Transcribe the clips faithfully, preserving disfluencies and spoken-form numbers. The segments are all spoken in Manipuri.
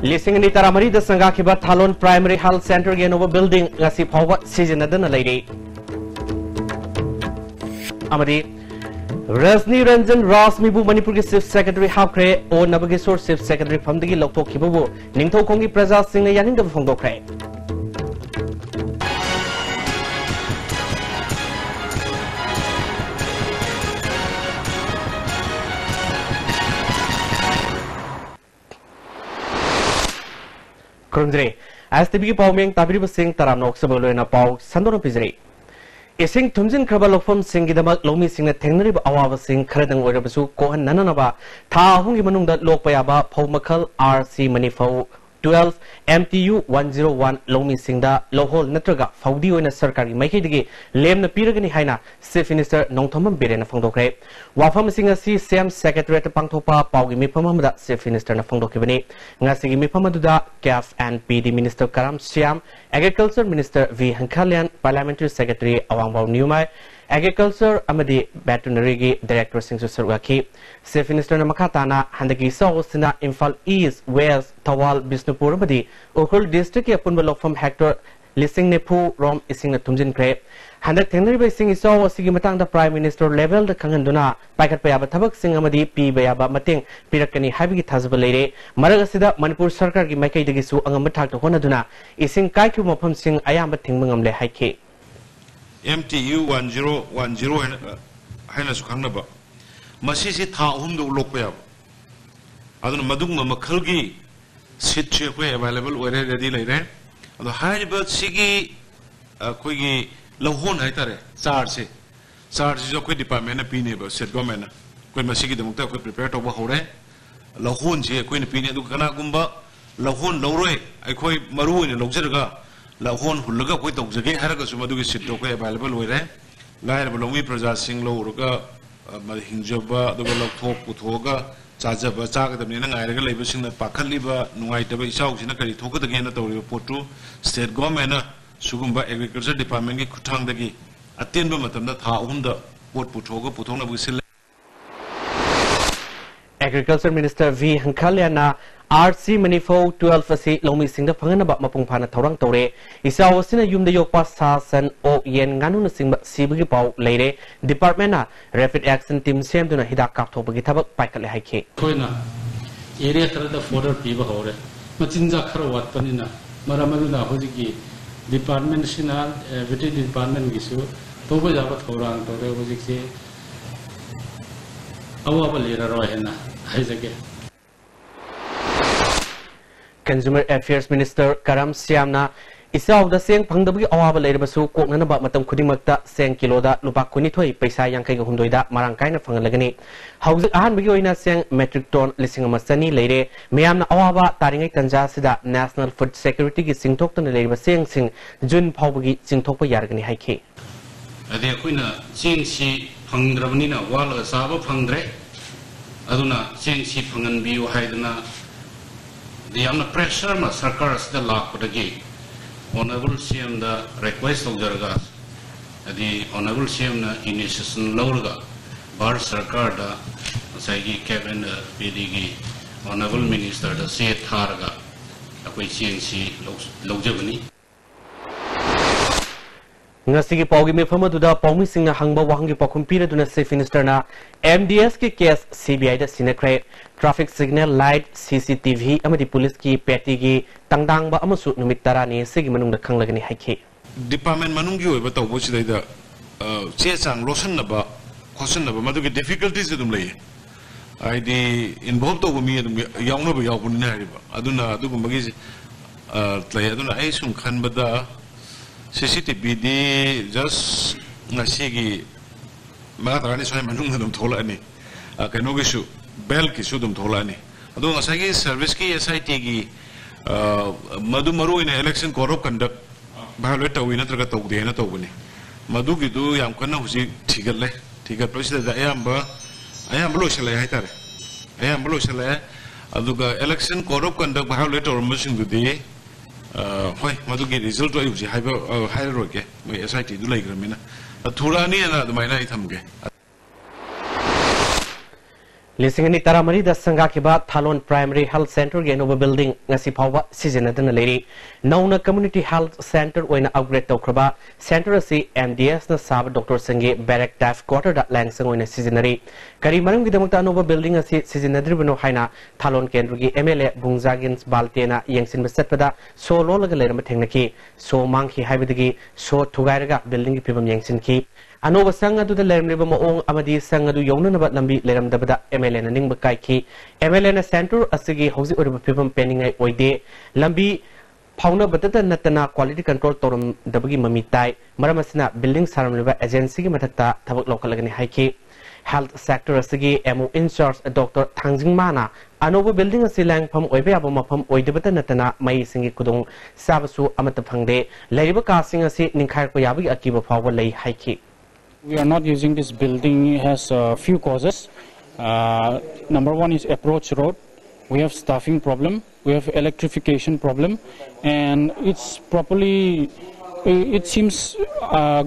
ꯂꯤꯁꯤꯡ ꯑꯅꯤ ꯇꯔꯥꯃꯔꯤꯗ ꯁꯪꯒꯥꯈꯤꯕ ꯊꯥꯂꯣꯟ Primary Health Centreꯒꯤ ꯑꯅꯧꯕ building ꯉꯁꯤ ꯐꯥꯎꯕ ꯁꯤꯖꯤꯟꯅꯗꯅ ꯂꯩꯔꯤ꯫ ꯑꯃꯗꯤ ꯔꯖꯅꯤ ꯔꯟꯖꯟ ꯔꯥꯖꯃꯤꯕꯨ ꯃꯅꯤꯄꯨꯔꯒꯤ Chief Secretary ꯍꯥꯞꯈ꯭ꯔꯦ꯫ ꯑꯣ ꯅꯕꯒꯦꯁꯣꯔ Chief Secretary ꯐꯝꯗꯒꯤ ꯂꯧꯊꯣꯛꯈꯤꯕꯕꯨ ꯅꯤꯡꯊꯧꯈꯣꯡꯒꯤ ꯄ꯭ꯔꯖꯥꯁꯤꯡꯅ ꯌꯥꯅꯤꯡꯗꯕ ꯐꯣꯡꯗꯣꯛꯈ꯭ꯔꯦ꯫ ꯈꯨꯔꯨꯝꯖꯔꯤ꯫ ꯑꯦꯁ ꯇꯤ ꯚꯤꯒꯤ ꯄꯥꯎꯃꯤꯡ ꯇꯥꯕꯤꯔꯤꯕꯁꯤꯡ ꯇꯔꯥꯝꯅ ꯑꯣꯛꯆꯕ ꯂꯣꯏꯅ ꯄꯥꯎ ꯁꯟꯗꯣꯛꯅ ꯄꯤꯖꯔꯤ꯫ ꯏꯁꯤꯡ ꯊꯨꯝꯖꯤꯟꯈ꯭ꯔꯕ ꯂꯧꯐꯝꯁꯤꯡꯒꯤꯗꯃꯛ ꯂꯧꯃꯤꯁꯤꯡꯅ ꯊꯦꯡꯅꯔꯤꯕ ꯑꯋꯥꯕꯁꯤꯡ ꯈꯔꯗꯪ ꯑꯣꯏꯔꯕꯁꯨ ꯀꯣꯛꯍꯟꯅꯅꯕ ꯊꯥ ꯑꯍꯨꯝꯒꯤ ꯃꯅꯨꯡꯗ ꯂꯣꯛꯄ ꯌꯥꯕ ꯐꯧ ꯃꯈꯜ R C ꯃꯅꯤ ꯐꯧ twelve M T U one zero one ꯂꯧꯃꯤꯁꯤꯡꯗ ꯂꯧꯍꯣꯜ ꯅꯠꯇ꯭ꯔꯒ ꯐꯧꯗꯤ ꯑꯣꯏꯅ ꯁꯔꯀꯥꯔꯒꯤ ꯃꯥꯏꯀꯩꯗꯒꯤ ꯂꯦꯝꯅ ꯄꯤꯔꯒꯅꯤ ꯍꯥꯏꯅ Chief Minister ꯅꯣꯡꯊꯣꯝꯕꯝ ꯕꯤꯔꯦꯟꯅ ꯐꯣꯡꯗꯣꯛꯈ꯭ꯔꯦ꯫ ꯋꯥꯐꯝ ꯑꯁꯤ ꯉꯁꯤ ꯁꯤ ꯑꯦꯝ Secretariatꯇ ꯄꯥꯡꯊꯣꯛꯄ ꯄꯥꯎꯒꯤ ꯃꯤꯐꯝ ꯑꯃꯗ Chief Ministerꯅ ꯐꯣꯡꯗꯣꯛꯈꯤꯕꯅꯤ꯫ ꯉꯁꯤꯒꯤ ꯃꯤꯐꯝ ꯑꯗꯨꯗ CAF and P D Minister Karam Shyam, Agriculture Minister V ꯍꯪꯈꯥꯂꯤꯌꯥꯟ, Parliamentary Secretary ꯑꯋꯥꯡꯕꯥꯎ ꯅ꯭ꯌꯨꯃꯥꯏ, Agriculture ꯑꯃꯗꯤ Veterinaryꯒꯤ Directorꯁꯤꯡꯁꯨ ꯁꯔꯨꯛ ꯌꯥꯈꯤ꯫ Chief Ministerꯅ ꯃꯈꯥ ꯇꯥꯅ ꯍꯟꯗꯛꯀꯤ ꯏꯆꯥꯎ ꯑꯁꯤꯅ ꯏꯝꯐꯥꯜ East, West, ꯊꯧꯕꯥꯜ, ꯕꯤꯁꯅꯨꯄꯨꯔ ꯑꯃꯗꯤ ꯎꯈ꯭ꯔꯨꯜ districtꯀꯤ ꯑꯄꯨꯟꯕ ꯂꯧꯐꯝ hectare ꯂꯤꯁꯤꯡ ꯅꯤꯐꯨ ꯔꯣꯝ ꯏꯁꯤꯡꯅ ꯊꯨꯝꯖꯤꯟꯈ꯭ꯔꯦ꯫ ꯍꯟꯗꯛ ꯊꯦꯡꯅꯔꯤꯕ ꯏꯁꯤꯡ ꯏꯆꯥꯎ ꯑꯁꯤꯒꯤ ꯃꯇꯥꯡꯗ Prime Minister levelꯗ ꯈꯪꯍꯟꯗꯨꯅ ꯄꯥꯏꯈꯠꯄ ꯌꯥꯕ ꯊꯕꯛꯁꯤꯡ ꯑꯃꯗꯤ ꯄꯤꯕ ꯌꯥꯕ ꯃꯇꯦꯡ ꯄꯤꯔꯛꯀꯅꯤ ꯍꯥꯏꯕꯒꯤ ꯊꯥꯖꯕ ꯂꯩꯔꯦ꯫ ꯃꯔꯛ ꯑꯁꯤꯗ ꯃꯅꯤꯄꯨꯔ ꯁꯔꯀꯥꯔꯒꯤ ꯃꯥꯏꯀꯩꯗꯒꯤꯁꯨ ꯑꯉꯝꯕ ꯊꯥꯛꯇ ꯍꯣꯠꯅꯗꯨꯅ ꯏꯁꯤꯡ ꯀꯥꯏꯈꯤꯕ ꯃꯐꯝꯁꯤꯡ ꯑꯌꯥꯝꯕ ꯊꯤꯡꯕ ꯉꯝꯂꯦ ꯍꯥꯏꯈꯤ꯫ M T U one zero one zero ꯍꯥꯏꯅ, ꯍꯥꯏꯅꯁꯨ ꯈꯪꯅꯕ, ꯃꯁꯤꯁꯤ ꯊꯥ ꯑꯍꯨꯝꯗ ꯂꯣꯛꯄ ꯌꯥꯕ, ꯑꯗꯨꯅ ꯃꯗꯨꯒꯨꯝꯕ ꯃꯈꯜꯒꯤ seedꯁꯦ ꯑꯩꯈꯣꯏ available ꯑꯣꯏꯔꯦ, ready ꯂꯩꯔꯦ꯫ ꯑꯗꯣ ꯍꯥꯏꯔꯤꯕ ꯁꯤꯒꯤ ꯑꯩꯈꯣꯏꯒꯤ ꯂꯧꯍꯣꯟ ꯍꯥꯏꯇꯥꯔꯦ, ꯆꯥꯔꯁꯦ, ꯆꯥꯔꯁꯤꯁꯨ ꯑꯩꯈꯣꯏ departmentꯅ ꯄꯤꯅꯦꯕ, state governmentꯅ꯫ ꯑꯩꯈꯣꯏ ꯃꯁꯤꯒꯤꯗꯃꯛꯇ ꯑꯩꯈꯣꯏ prepare ꯇꯧꯕ ꯍꯧꯔꯦ꯫ ꯂꯧꯍꯣꯟꯁꯤ ꯑꯩꯈꯣꯏꯅ ꯄꯤꯅꯤ꯫ ꯑꯗꯨꯒ ꯀꯅꯥꯒꯨꯝꯕ ꯂꯧꯍꯣꯟ ꯂꯧꯔꯣꯏ, ꯑꯩꯈꯣꯏ ꯃꯔꯨ ꯑꯣꯏꯅ ꯂꯧꯖꯔꯒ ꯂꯧꯍꯣꯟ ꯍꯨꯜꯂꯒ ꯑꯩꯈꯣꯏ ꯇꯧꯖꯒꯦ ꯍꯥꯏꯔꯒꯁꯨ ꯃꯗꯨꯒꯤ seedꯇꯣ ꯑꯩꯈꯣꯏ available ꯑꯣꯏꯔꯦ꯫ ꯂꯥꯏꯔꯕ ꯂꯧꯃꯤ ꯄ꯭ꯔꯖꯥꯁꯤꯡ ꯂꯧꯔꯒ, ꯑ, ꯃ-, ꯍꯤꯡꯖꯕ, ꯑꯗꯨꯒ ꯂꯧꯊꯣꯛ ꯄꯨꯊꯣꯛꯑꯒ ꯆꯥꯖꯕ, ꯆꯥꯒꯗꯕꯅꯤꯅ ꯉꯥꯏꯔꯒ ꯂꯩꯕꯁꯤꯡꯅ ꯄꯥꯈꯠꯂꯤꯕ ꯅꯨꯡꯉꯥꯏꯇꯕ ꯏꯆꯥꯎꯁꯤꯅ ꯀꯔꯤ ꯊꯣꯛꯀꯗꯒꯦꯅ ꯇꯧꯔꯤꯕ ꯄꯣꯠꯇꯨ state governmentꯅ ꯁꯤꯒꯨꯝꯕ Agriculture Departmentꯀꯤ ꯈꯨꯠꯊꯥꯡꯗꯒꯤ ꯑꯇꯦꯟꯕ ꯃꯇꯝꯗ ꯊꯥ ꯑꯍꯨꯝꯗ ꯄꯣꯠ ꯄꯨꯊꯣꯛꯑꯒ ꯄꯨꯊꯣꯛꯅꯕꯒꯤ ꯁꯤꯜꯂꯦ꯫ Agriculture Minister V Hankhalliana R C Manifou twelve ꯑꯁꯤ ꯂꯧꯃꯤꯁꯤꯡꯗ ꯐꯪꯍꯟꯅꯕ ꯃꯄꯨꯡ ꯐꯥꯅ ꯊꯧꯔꯥꯡ ꯇꯧꯔꯦ꯫ ꯏꯆꯥꯎ ꯑꯁꯤꯅ ꯌꯨꯝꯗ ꯌꯣꯛꯄ ꯁꯥ ꯁꯟ, ꯑꯣꯛ, ꯌꯦꯟ, ꯉꯥꯅꯨꯅꯆꯤꯡꯕ ꯁꯤꯕꯒꯤ ꯄꯥꯎ ꯂꯩꯔꯦ꯫ Departmentꯅ Rapid Action Team ꯁꯦꯝꯗꯨꯅ ꯍꯤꯗꯥꯛ ꯀꯥꯞꯊꯣꯛꯄꯒꯤ ꯊꯕꯛ ꯄꯥꯏꯈꯠꯂꯦ ꯍꯥꯏꯈꯤ꯫ ꯑꯩꯈꯣꯏꯅ area ꯈꯔꯗ fodder ꯄꯤꯕ ꯍꯧꯔꯦ꯫ ꯃꯆꯤꯟꯖꯥꯛ ꯈꯔ ꯋꯥꯠꯄꯅꯤꯅ ꯃꯔꯝ ꯑꯗꯨꯅ ꯍꯧꯖꯤꯛꯀꯤ departmentꯁꯤꯅ, ꯑꯦ, veterinary departmentꯒꯤꯁꯨ ꯇꯧꯕ ꯌꯥꯕ ꯊꯧꯔꯥꯡ ꯇꯧꯔꯦ꯫ ꯍꯧꯖꯤꯛꯁꯤ ꯑꯋꯥꯕ ꯂꯩꯔꯔꯣꯏ ꯍꯥꯏꯅ ꯍꯥꯏꯖꯒꯦ꯫ Consumer Affairs Minister ꯀꯔꯝ ꯁ꯭ꯌꯥꯝꯅ ꯏꯆꯥꯎꯗ ꯆꯦꯡ ꯐꯪꯗꯕꯒꯤ ꯑꯋꯥꯕ ꯂꯩꯔꯕꯁꯨ ꯀꯣꯛꯅꯅꯕ ꯃꯇꯝ ꯈꯨꯗꯤꯡꯃꯛꯇ ꯆꯦꯡ ꯀꯤꯂꯣꯗ ꯂꯨꯄꯥ ꯀꯨꯟꯅꯤꯊꯣꯏ ꯄꯩꯁꯥ ꯌꯥꯡꯈꯩꯒ ꯍꯨꯝꯗꯣꯏꯗ ꯃꯔꯥꯡ ꯀꯥꯏꯅ ꯐꯪꯍꯜꯂꯒꯅꯤ꯫ ꯍꯧꯖꯤꯛ ꯑꯍꯥꯟꯕꯒꯤ ꯑꯣꯏꯅ ꯆꯦꯡ metric ton ꯂꯤꯁꯤꯡ ꯑꯃ ꯆꯅꯤ ꯂꯩꯔꯦ꯫ ꯃꯤꯌꯥꯝꯅ ꯑꯋꯥꯕ ꯇꯥꯔꯤꯉꯩ ꯇꯟꯖꯥ ꯑꯁꯤꯗ National Food Securityꯒꯤ ꯆꯤꯡꯊꯣꯛꯇꯨꯅ ꯂꯩꯔꯤꯕ ꯆꯦꯡꯁꯤꯡ June ꯐꯥꯎꯕꯒꯤ ꯆꯤꯡꯊꯣꯛꯄ ꯌꯥꯔꯒꯅꯤ ꯍꯥꯏꯈꯤ꯫ ꯑꯗꯩ ꯑꯩꯈꯣꯏꯅ ꯆꯦꯡꯁꯤ ꯐꯪꯗ꯭ꯔꯕꯅꯤꯅ ꯋꯥꯜꯂꯒ ꯆꯥꯕ ꯐꯪꯗ꯭ꯔꯦ꯫ ꯑꯗꯨꯅ ꯆꯦꯡꯁꯤ ꯐꯪꯍꯟꯕꯤꯌꯨ ꯍꯥꯏꯗꯅ ꯌꯥꯝꯅ pressure ꯑꯃ ꯁꯔꯀꯥꯔ ꯑꯁꯤꯗ ꯂꯥꯛꯄꯗꯒꯤ Honourable CMꯗ request ꯇꯧꯖꯔꯒ, ꯍꯥꯏꯗꯤ Honourable CMꯅ initiation ꯂꯧꯔꯒ ꯚꯥꯔꯠ ꯁꯔꯀꯥꯔꯗ ꯉꯁꯥꯏꯒꯤ Cap and Paddyꯒꯤ Honourable Ministerꯗ ꯆꯦ ꯊꯥꯔꯒ ꯑꯩꯈꯣꯏ ꯆꯦꯡꯁꯤ ꯂꯧ-, ꯂꯧꯖꯕꯅꯤ꯫ ꯉꯁꯤꯒꯤ ꯄꯥꯎꯒꯤ ꯃꯤꯐꯝ ꯑꯗꯨꯗ ꯄꯥꯎꯃꯤꯁꯤꯡꯅ ꯍꯪꯕ ꯋꯥꯍꯪꯒꯤ ꯄꯥꯎꯈꯨꯝ ꯄꯤꯔꯗꯨꯅ Chief Ministerꯅ MDSꯀꯤ case CBIꯗ ꯁꯤꯟꯅꯈ꯭ꯔꯦ꯫ Traffic signal light, CCTV ꯑꯃꯗꯤ ꯄꯨꯂꯤꯁꯀꯤ ꯄꯦꯇꯤꯒꯤ ꯇꯪꯗꯥꯡꯕ ꯑꯃꯁꯨ ꯅꯨꯃꯤꯠ ꯇꯔꯥꯅꯤ ꯑꯁꯤꯒꯤ ꯃꯅꯨꯡꯗ ꯈꯪꯂꯒꯅꯤ ꯍꯥꯏꯈꯤ꯫ Department ꯃꯅꯨꯡꯒꯤ ꯑꯣꯏꯕ ꯇꯧꯕꯁꯤꯗꯩꯗ, ꯑ, ꯆꯦ ꯆꯥꯡ ꯂꯣꯠꯁꯤꯟꯅꯕ ꯈꯣꯠꯆꯤꯟꯅꯕ ꯃꯗꯨꯒꯤ difficulties ꯑꯗꯨꯝ ꯂꯩꯌꯦ꯫ ꯍꯥꯏꯗꯤ involve ꯇꯧꯕ ꯃꯤ ꯑꯗꯨꯝ ꯌꯥꯎꯅꯕ ꯌꯥꯎꯕꯅꯤꯅ ꯍꯥꯏꯔꯤꯕ꯫ ꯑꯗꯨꯅ ꯑꯗꯨꯒꯨꯝꯕꯒꯤ, ꯑ, ꯂꯩ꯫ ꯑꯗꯨꯅ ꯑꯩ ꯁꯨꯝ ꯈꯟꯕꯗ CCTVꯗꯤ just ꯉꯁꯤꯒꯤ ꯃꯉꯥ ꯇꯔꯥꯅꯤ ꯁ꯭ꯋꯥꯏ ꯃꯅꯨꯡꯗ ꯑꯗꯨꯝ ꯊꯣꯛꯂꯛꯑꯅꯤ꯫ ꯑ, ꯀꯩꯅꯣꯒꯤꯁꯨ, belꯀꯤꯁꯨ ꯑꯗꯨꯝ ꯊꯣꯛꯂꯛꯑꯅꯤ꯫ ꯑꯗꯣ ꯉꯁꯥꯏꯒꯤ serviceꯀꯤ SITꯒꯤ, ꯑ, ꯃꯗꯨ ꯃꯔꯨ ꯑꯣꯏꯅ election code of conduct violate ꯇꯧꯏ ꯅꯠꯇ꯭ꯔꯒ ꯇꯧꯗꯦ ꯍꯥꯏꯅ ꯇꯧꯕꯅꯤ꯫ ꯃꯗꯨꯒꯤꯗꯨ ꯌꯥꯝ ꯀꯟꯅ ꯍꯧꯖꯤꯛ ꯊꯤꯒꯠꯂꯦ꯫ ꯊꯤꯒꯠꯄꯁꯤꯗ ꯑꯌꯥꯝꯕ, ꯑꯌꯥꯝꯕ ꯂꯣꯏꯁꯤꯜꯂꯛꯑꯦ ꯍꯥꯏꯇꯥꯔꯦ꯫ ꯑꯌꯥꯝꯕ ꯂꯣꯏꯁꯤꯜꯂꯛꯑꯦ꯫ ꯑꯗꯨꯒ election code of conduct violate ꯇꯧꯔꯝꯕꯁꯤꯡꯗꯨꯗꯤ, ꯑ, ꯍꯣꯏ, ꯃꯗꯨꯒꯤ resultꯇꯣ ꯑꯩ ꯍꯧꯖꯤꯛ ꯍꯥꯏꯕ, ꯑ, ꯍꯥꯏꯔꯔꯣꯏꯒꯦ꯫ ꯃꯣꯏ SITꯗꯨ ꯂꯩꯈ꯭ꯔꯕꯅꯤꯅ꯫ ꯑ, ꯊꯨꯔꯛꯑꯅꯤꯅ ꯑꯗꯨꯃꯥꯏꯅ ꯑꯩ ꯊꯝꯒꯦ꯫ ꯂꯤꯁꯤꯡ ꯑꯅꯤ ꯇꯔꯥꯃꯔꯤꯗ ꯁꯪꯒꯥꯈꯤꯕ ꯊꯥꯂꯣꯟ Primary Health Centreꯒꯤ ꯑꯅꯧꯕ building ꯉꯁꯤ ꯐꯥꯎꯕ ꯁꯤꯖꯤꯟꯅꯗꯨꯅ ꯂꯩꯔꯤ꯫ ꯅꯧꯅ Community Health Centre ꯑꯣꯏꯅ upgrade ꯇꯧꯈ꯭ꯔꯕ centre ꯑꯁꯤ MDSꯅ ꯁꯥꯕ doctorꯁꯤꯡꯒꯤ barrack type quarterꯗ ꯂꯥꯌꯦꯡꯁꯪ ꯑꯣꯏꯅ ꯁꯤꯖꯤꯟꯅꯔꯤ꯫ ꯀꯔꯤ ꯃꯔꯝꯒꯤꯗꯃꯛꯇ ꯑꯅꯧꯕ building ꯑꯁꯤ ꯁꯤꯖꯤꯟꯅꯗ꯭ꯔꯤꯕꯅꯣ ꯍꯥꯏꯅ ꯊꯥꯂꯣꯟ ꯀꯦꯟꯗ꯭ꯔꯒꯤ MLA ꯕꯨꯡꯖꯥꯒꯤꯟꯁ ꯕꯥꯜꯇꯦꯅ ꯌꯦꯡꯁꯤꯟꯕ ꯆꯠꯄꯗ ꯁꯣ ꯂꯣꯜꯂꯒ ꯂꯩꯔꯝꯕ ꯊꯦꯡꯅꯈꯤ꯫ ꯁꯣ ꯃꯥꯡꯈꯤ ꯍꯥꯏꯕꯗꯒꯤ ꯁꯣ ꯊꯨꯒꯥꯏꯔꯒ buildingꯒꯤ ꯐꯤꯕꯝ ꯌꯦꯡꯁꯤꯟꯈꯤ꯫ ꯑꯅꯧꯕ ꯁꯪ ꯑꯗꯨꯗ ꯂꯩꯔꯝꯂꯤꯕ ꯃꯑꯣꯡ ꯑꯃꯗꯤ ꯁꯪ ꯑꯗꯨ ꯌꯧꯅꯅꯕ ꯂꯝꯕꯤ ꯂꯩꯔꯝꯗꯕꯗ MLAꯅ ꯅꯤꯡꯕ ꯀꯥꯏꯈꯤ꯫ MLAꯅ centre ꯑꯁꯤꯒꯤ ꯍꯧꯖꯤꯛ ꯑꯣꯏꯔꯤꯕ ꯐꯤꯕꯝ ꯄꯦꯟꯅꯤꯡꯉꯥꯏ ꯑꯣꯏꯗꯦ꯫ ꯂꯝꯕꯤ ꯐꯥꯎꯅꯕꯗꯇ ꯅꯠꯇꯅ quality control ꯇꯧꯔꯝꯗꯕꯒꯤ ꯃꯃꯤ ꯇꯥꯏ꯫ ꯃꯔꯝ ꯑꯁꯤꯅ building ꯁꯥꯔꯝꯂꯤꯕ agencyꯒꯤ ꯃꯊꯛꯇ ꯊꯕꯛ ꯂꯧꯈꯠꯂꯒꯅꯤ ꯍꯥꯏꯈꯤ꯫ Health sector ꯑꯁꯤꯒꯤ MO in charge Doctor ꯊꯥꯡꯖꯤꯡꯃꯥꯅ ꯑꯅꯧꯕ building ꯑꯁꯤ ꯂꯥꯌꯦꯡꯐꯝ ꯑꯣꯏꯕ ꯌꯥꯕ ꯃꯐꯝ ꯑꯣꯏꯗꯕꯇ ꯅꯠꯇꯅ ꯃꯩ ꯏꯁꯤꯡꯒꯤ ꯈꯨꯗꯣꯡ ꯆꯥꯕꯁꯨ ꯑꯃꯠꯇ ꯐꯪꯗꯦ꯫ ꯂꯩꯔꯤꯕ ꯀꯥꯁꯤꯡ ꯑꯁꯤ ꯅꯤꯡꯈꯥꯏꯔꯛꯄ ꯌꯥꯕꯒꯤ ꯑꯀꯤꯕ ꯐꯥꯎꯕ ꯂꯩ ꯍꯥꯏꯈꯤ꯫ We are not using this building has a few causes. Uh, number one is approach road. We have staffing problem. We have electrification problem, and it's properly. It seems uh,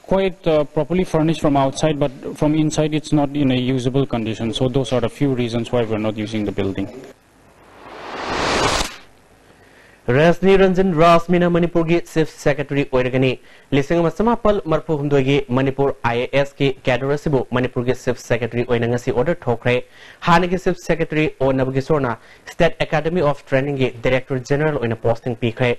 quite uh, properly furnished from outside, but from inside it's not in a usable condition. So those are the few reasons why we're not using the building. ꯔꯖꯅꯤ Ranjan ꯔꯥꯖꯃꯤꯅ ꯃꯅꯤꯄꯨꯔꯒꯤ Chief Secretary ꯑꯣꯏꯔꯒꯅꯤ꯫ ꯂꯤꯁꯤꯡ ꯑꯃ ꯆꯃꯥꯄꯜ ꯃꯔꯤꯐꯨ ꯍꯨꯝꯗꯣꯏꯒꯤ ꯃꯅꯤꯄꯨꯔ IASꯀꯤ cadre ꯑꯁꯤꯕꯨ ꯃꯅꯤꯄꯨꯔꯒꯤ Chief Secretary ꯑꯣꯏꯅ ꯉꯁꯤ order ꯊꯣꯛꯈ꯭ꯔꯦ꯫ ꯍꯥꯟꯅꯒꯤ Chief Secretary ꯑꯣ ꯅꯕꯀꯤꯁꯣꯔꯅ State Academy of Trainingꯒꯤ Director General ꯑꯣꯏꯅ posting ꯄꯤꯈ꯭ꯔꯦ꯫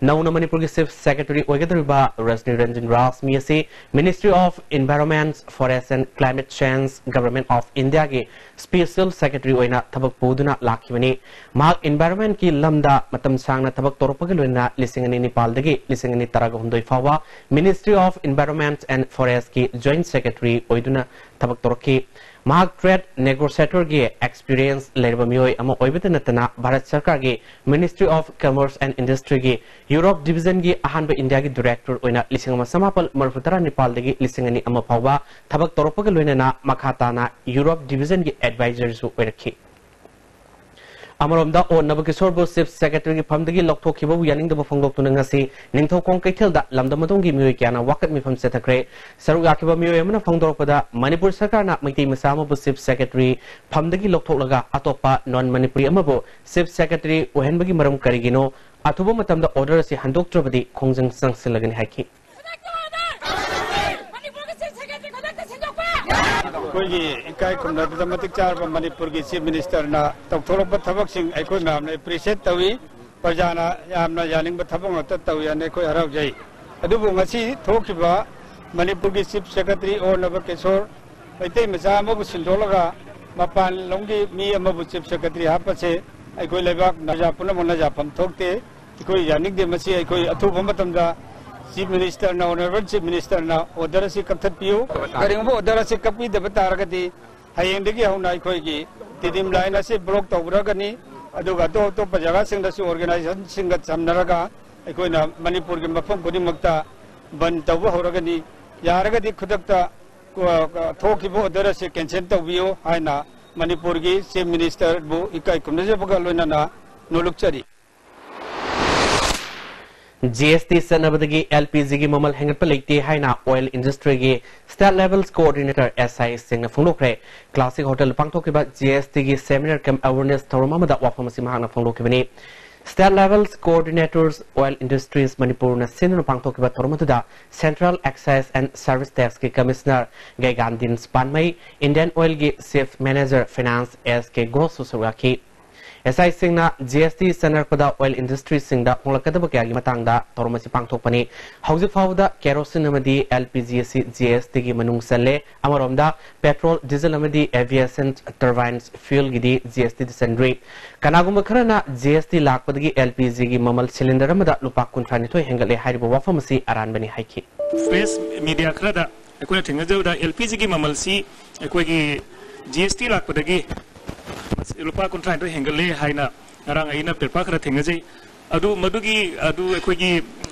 ꯅꯧꯅ ꯃꯅꯤꯄꯨꯔꯒꯤ Chief Secretary ꯑꯣꯏꯒꯗꯧꯔꯤꯕ ꯔꯖꯅꯤ ꯔꯟꯖꯟ ꯔꯥꯖꯃꯤ ꯑꯁꯤ Ministry of Environment, Forest and Climate Change, Government of Indiaꯒꯤ Special Secretary ꯑꯣꯏꯅ ꯊꯕꯛ ꯄꯨꯗꯨꯅ ꯂꯥꯛꯈꯤꯕꯅꯤ꯫ ꯃꯍꯥꯛ environmentꯀꯤ ꯂꯝꯗ ꯃꯇꯝ ꯁꯥꯡꯅ ꯊꯕꯛ ꯇꯧꯔꯛꯄꯒ ꯂꯣꯏꯅꯅ ꯂꯤꯁꯤꯡ ꯑꯅꯤ ꯅꯤꯄꯥꯜꯗꯒꯤ ꯂꯤꯁꯤꯡ ꯑꯅꯤ ꯇꯔꯥꯒ ꯍꯨꯝꯗꯣꯏ ꯐꯥꯎꯕ Ministry of Environment and Forestꯀꯤ Joint Secretary ꯑꯣꯏꯗꯨꯅ ꯊꯕꯛ ꯇꯧꯔꯛꯈꯤ꯫ ꯃꯍꯥꯛ trade negotiatorꯒꯤ experience ꯂꯩꯔꯕ ꯃꯤꯑꯣꯏ ꯑꯃ ꯑꯣꯏꯕꯇ ꯅꯠꯇꯅ ꯚꯥꯔꯠ ꯁꯔꯀꯥꯔꯒꯤ Ministry of Commerce and Industryꯒꯤ Europe Divisionꯒꯤ ꯑꯍꯥꯟꯕ ꯏꯟꯗꯤꯌꯥꯒꯤ Director ꯑꯣꯏꯅ ꯂꯤꯁꯤꯡ ꯑꯃ ꯆꯃꯥꯄꯜ ꯃꯔꯤꯐꯨ ꯇꯔꯥ ꯅꯤꯄꯥꯜꯗꯒꯤ ꯂꯤꯁꯤꯡ ꯑꯅꯤ ꯑꯃ ꯐꯥꯎꯕ ꯊꯕꯛ ꯇꯧꯔꯛꯄꯒ ꯂꯣꯏꯅꯅ ꯃꯈꯥ ꯇꯥꯅ Europe Divisionꯒꯤ advisorꯁꯨ ꯑꯣꯏꯔꯛꯈꯤ꯫ ꯑꯃꯔꯣꯝꯗ, ꯑꯣ ꯅꯕꯀꯤꯁꯣꯔꯕꯨ Chief Secretaryꯒꯤ ꯐꯝꯗꯒꯤ ꯂꯧꯊꯣꯛꯈꯤꯕꯕꯨ ꯌꯥꯅꯤꯡꯗꯕ ꯐꯣꯡꯗꯣꯛꯇꯨꯅ ꯉꯁꯤ ꯅꯤꯡꯊꯧꯈꯣꯡ ꯀꯩꯊꯦꯜꯗ ꯂꯝꯗꯝ ꯑꯗꯣꯝꯒꯤ ꯃꯤꯑꯣꯏ ꯀꯌꯥꯅ ꯋꯥꯀꯠ ꯃꯤꯐꯝ ꯆꯠꯊꯈ꯭ꯔꯦ꯫ ꯁꯔꯨꯛ ꯌꯥꯈꯤꯕ ꯃꯤꯑꯣꯏ ꯑꯃꯅ ꯐꯣꯡꯗꯣꯔꯛꯄꯗ, ꯃꯅꯤꯄꯨꯔ ꯁꯔꯀꯥꯔꯅ ꯃꯩꯇꯩ ꯃꯆꯥ ꯑꯃꯕꯨ Chief Secretary ꯐꯝꯗꯒꯤ ꯂꯧꯊꯣꯛꯂꯒ ꯑꯇꯣꯞꯄ non ꯃꯅꯤꯄꯨꯔꯤ ꯑꯃꯕꯨ Chief Secretary ꯑꯣꯏꯍꯟꯕꯒꯤ ꯃꯔꯝ ꯀꯔꯤꯒꯤꯅꯣ? ꯑꯊꯨꯕ ꯃꯇꯝꯗ order ꯑꯁꯤ ꯍꯟꯗꯣꯛꯇ꯭ꯔꯕꯗꯤ ꯈꯣꯡꯖꯪ ꯆꯪꯁꯤꯜꯂꯒꯅꯤ ꯍꯥꯏꯈꯤ꯫ ꯃꯅꯤꯄꯨꯔꯒꯤ Chief Secretary ꯈꯨꯗꯛꯇ ꯁꯤꯟꯗꯣꯛꯄ! ꯑꯩꯈꯣꯏꯒꯤ ꯏꯀꯥꯏ ꯈꯨꯝꯅꯕꯗ ꯃꯇꯤꯛ ꯆꯥꯔꯕ ꯃꯅꯤꯄꯨꯔꯒꯤ Chief Ministerꯅ ꯇꯧꯊꯣꯔꯛꯄ ꯊꯕꯛꯁꯤꯡ ꯑꯩꯈꯣꯏ ꯃꯌꯥꯝꯅ appreciate ꯇꯧꯏ꯫ ꯄ꯭ꯔꯖꯥꯅ ꯌꯥꯝꯅ ꯌꯥꯅꯤꯡꯕ ꯊꯕꯛ ꯉꯥꯛꯇ ꯇꯧꯏ ꯍꯥꯏꯅ ꯑꯩꯈꯣꯏ ꯍꯔꯥꯎꯖꯩ꯫ ꯑꯗꯨꯕꯨ ꯉꯁꯤ ꯊꯣꯛꯈꯤꯕ ꯃꯅꯤꯄꯨꯔꯒꯤ Chief Secretary ꯑꯣ ꯅꯕꯀꯤꯁꯣꯔ ꯃꯩꯇꯩ ꯃꯆꯥ ꯑꯃꯕꯨ ꯁꯤꯟꯗꯣꯛꯂꯒ ꯃꯄꯥꯟ ꯂꯝꯒꯤ ꯃꯤ ꯑꯃꯕꯨ Chief Secretary ꯍꯥꯞꯄꯁꯦ ꯑꯩꯈꯣꯏ ꯂꯩꯕꯥꯛ ꯄ꯭ꯔꯖꯥ ꯄꯨꯝꯅꯃꯛꯅ ꯌꯥꯐꯝ ꯊꯣꯛꯇꯦ꯫ ꯑꯩꯈꯣꯏ ꯌꯥꯅꯤꯡꯗꯦ꯫ ꯃꯁꯤ ꯑꯩꯈꯣꯏ ꯑꯊꯨꯕ ꯃꯇꯝꯗ Chief Ministerꯅ, Honourable Chief Ministerꯅ order ꯑꯁꯤ ꯀꯛꯊꯠꯄꯤꯌꯨ꯫ ꯀꯔꯤꯒꯨꯝꯕ order ꯑꯁꯤ ꯀꯛꯄꯤꯗꯕ ꯇꯥꯔꯒꯗꯤ ꯍꯌꯦꯡꯗꯒꯤ ꯍꯧꯅ ꯑꯩꯈꯣꯏꯒꯤ T D M line ꯑꯁꯤ block ꯇꯧꯔꯒꯅꯤ꯫ ꯑꯗꯨꯒ ꯑꯇꯣꯞ ꯑꯇꯣꯞꯄ ꯖꯒꯥꯁꯤꯡꯗꯁꯨ organisationꯁꯤꯡꯒ ꯁꯝꯅꯔꯒ ꯑꯩꯈꯣꯏꯅ ꯃꯅꯤꯄꯨꯔꯒꯤ ꯃꯐꯝ ꯈꯨꯗꯤꯡꯃꯛꯇ ꯕꯟ ꯇꯧꯕ ꯍꯧꯔꯒꯅꯤ꯫ ꯌꯥꯔꯒꯗꯤ ꯈꯨꯗꯛꯇ ꯀ-, ꯀ-, ꯊꯣꯛꯈꯤꯕ order ꯑꯁꯤ cancel ꯇꯧꯕꯤꯌꯨ ꯍꯥꯏꯅ ꯃꯅꯤꯄꯨꯔꯒꯤ Chief Ministerꯕꯨ ꯏꯀꯥꯏ ꯈꯨꯝꯅꯖꯕꯒ ꯂꯣꯏꯅꯅ ꯅꯣꯂꯨꯛꯆꯔꯤ꯫ G S T ꯆꯠꯅꯕꯗꯒꯤ L P Gꯒꯤ ꯃꯃꯜ ꯍꯦꯟꯒꯠꯄ ꯂꯩꯇꯦ ꯍꯥꯏꯅ oil industryꯒꯤ State Level Coordinator S I ꯁꯤꯡꯅ ꯐꯣꯡꯗꯣꯛꯈ꯭ꯔꯦ꯫ Classic Hotelꯗ ꯄꯥꯡꯊꯣꯛꯈꯤꯕ G S Tꯒꯤ seminar cum awareness ꯊꯧꯔꯝ ꯑꯃꯗ ꯋꯥꯐꯝ ꯑꯁꯤ ꯃꯍꯥꯛꯅ ꯐꯣꯡꯗꯣꯛꯈꯤꯕꯅꯤ꯫ State Level Coordinators Oil Industries ꯃꯅꯤꯄꯨꯔꯅ ꯁꯤꯟꯗꯨꯅ ꯄꯥꯡꯊꯣꯛꯈꯤꯕ ꯊꯧꯔꯝ ꯑꯗꯨꯗ Central Excise and Service Taxꯀꯤ Commissioner ꯒꯩꯒꯥꯟꯗꯤꯟꯁ ꯄꯥꯟꯃꯩ, Indian Oilꯒꯤ Chief Manager Finance S K Ghoshꯁꯨ ꯁꯔꯨꯛ ꯌꯥꯈꯤ꯫ S I ꯁꯤꯡꯅ G S T ꯆꯠꯅꯔꯛꯄꯗ oil industryꯁꯤꯡꯗ ꯍꯣꯡꯂꯛꯀꯗꯕ ꯀꯌꯥꯒꯤ ꯃꯇꯥꯡꯗ ꯊꯧꯔꯝ ꯑꯁꯤ ꯄꯥꯡꯊꯣꯛꯄꯅꯤ꯫ ꯍꯧꯖꯤꯛ ꯐꯥꯎꯕꯗ kerosene ꯑꯃꯗꯤ L P G ꯑꯁꯤ G S Tꯒꯤ ꯃꯅꯨꯡ ꯆꯜꯂꯦ꯫ ꯑꯃꯔꯣꯝꯗ, petrol, diesel ꯑꯃꯗꯤ aviation turbines fuelꯒꯤꯗꯤ G S Tꯗ ꯆꯟꯗ꯭ꯔꯤ꯫ ꯀꯅꯥꯒꯨꯝꯕ ꯈꯔꯅ G S T ꯂꯥꯛꯄꯗꯒꯤ L P Gꯒꯤ ꯃꯃꯜ cylinder ꯑꯃꯗ ꯂꯨꯄꯥ ꯀꯨꯟꯊ꯭ꯔꯥ ꯅꯤꯊꯣꯏ ꯍꯦꯟꯒꯠꯂꯦ ꯍꯥꯏꯔꯤꯕ ꯋꯥꯐꯝ ꯑꯁꯤ ꯑꯔꯥꯟꯕꯅꯤ ꯍꯥꯏꯈꯤ꯫ Press media ꯈꯔꯗ ꯑꯩꯈꯣꯏꯅ ꯊꯦꯡꯅꯖꯕꯗ L P Gꯒꯤ ꯃꯃꯜꯁꯤ ꯑꯩꯈꯣꯏꯒꯤ G S T ꯂꯥꯛꯄꯗꯒꯤ ꯂꯨꯄꯥ ꯀꯨꯟꯊ꯭ꯔꯥ ꯅꯤꯊꯣꯏ ꯍꯦꯟꯒꯠꯂꯦ ꯍꯥꯏꯅ ꯉꯔꯥꯡ ꯑꯩꯅ ꯄꯦꯄꯔ ꯈꯔ ꯊꯦꯡꯅꯖꯩ꯫ ꯑꯗꯨ ꯃꯗꯨꯒꯤ, ꯑꯗꯨ ꯑꯩꯈꯣꯏꯒꯤ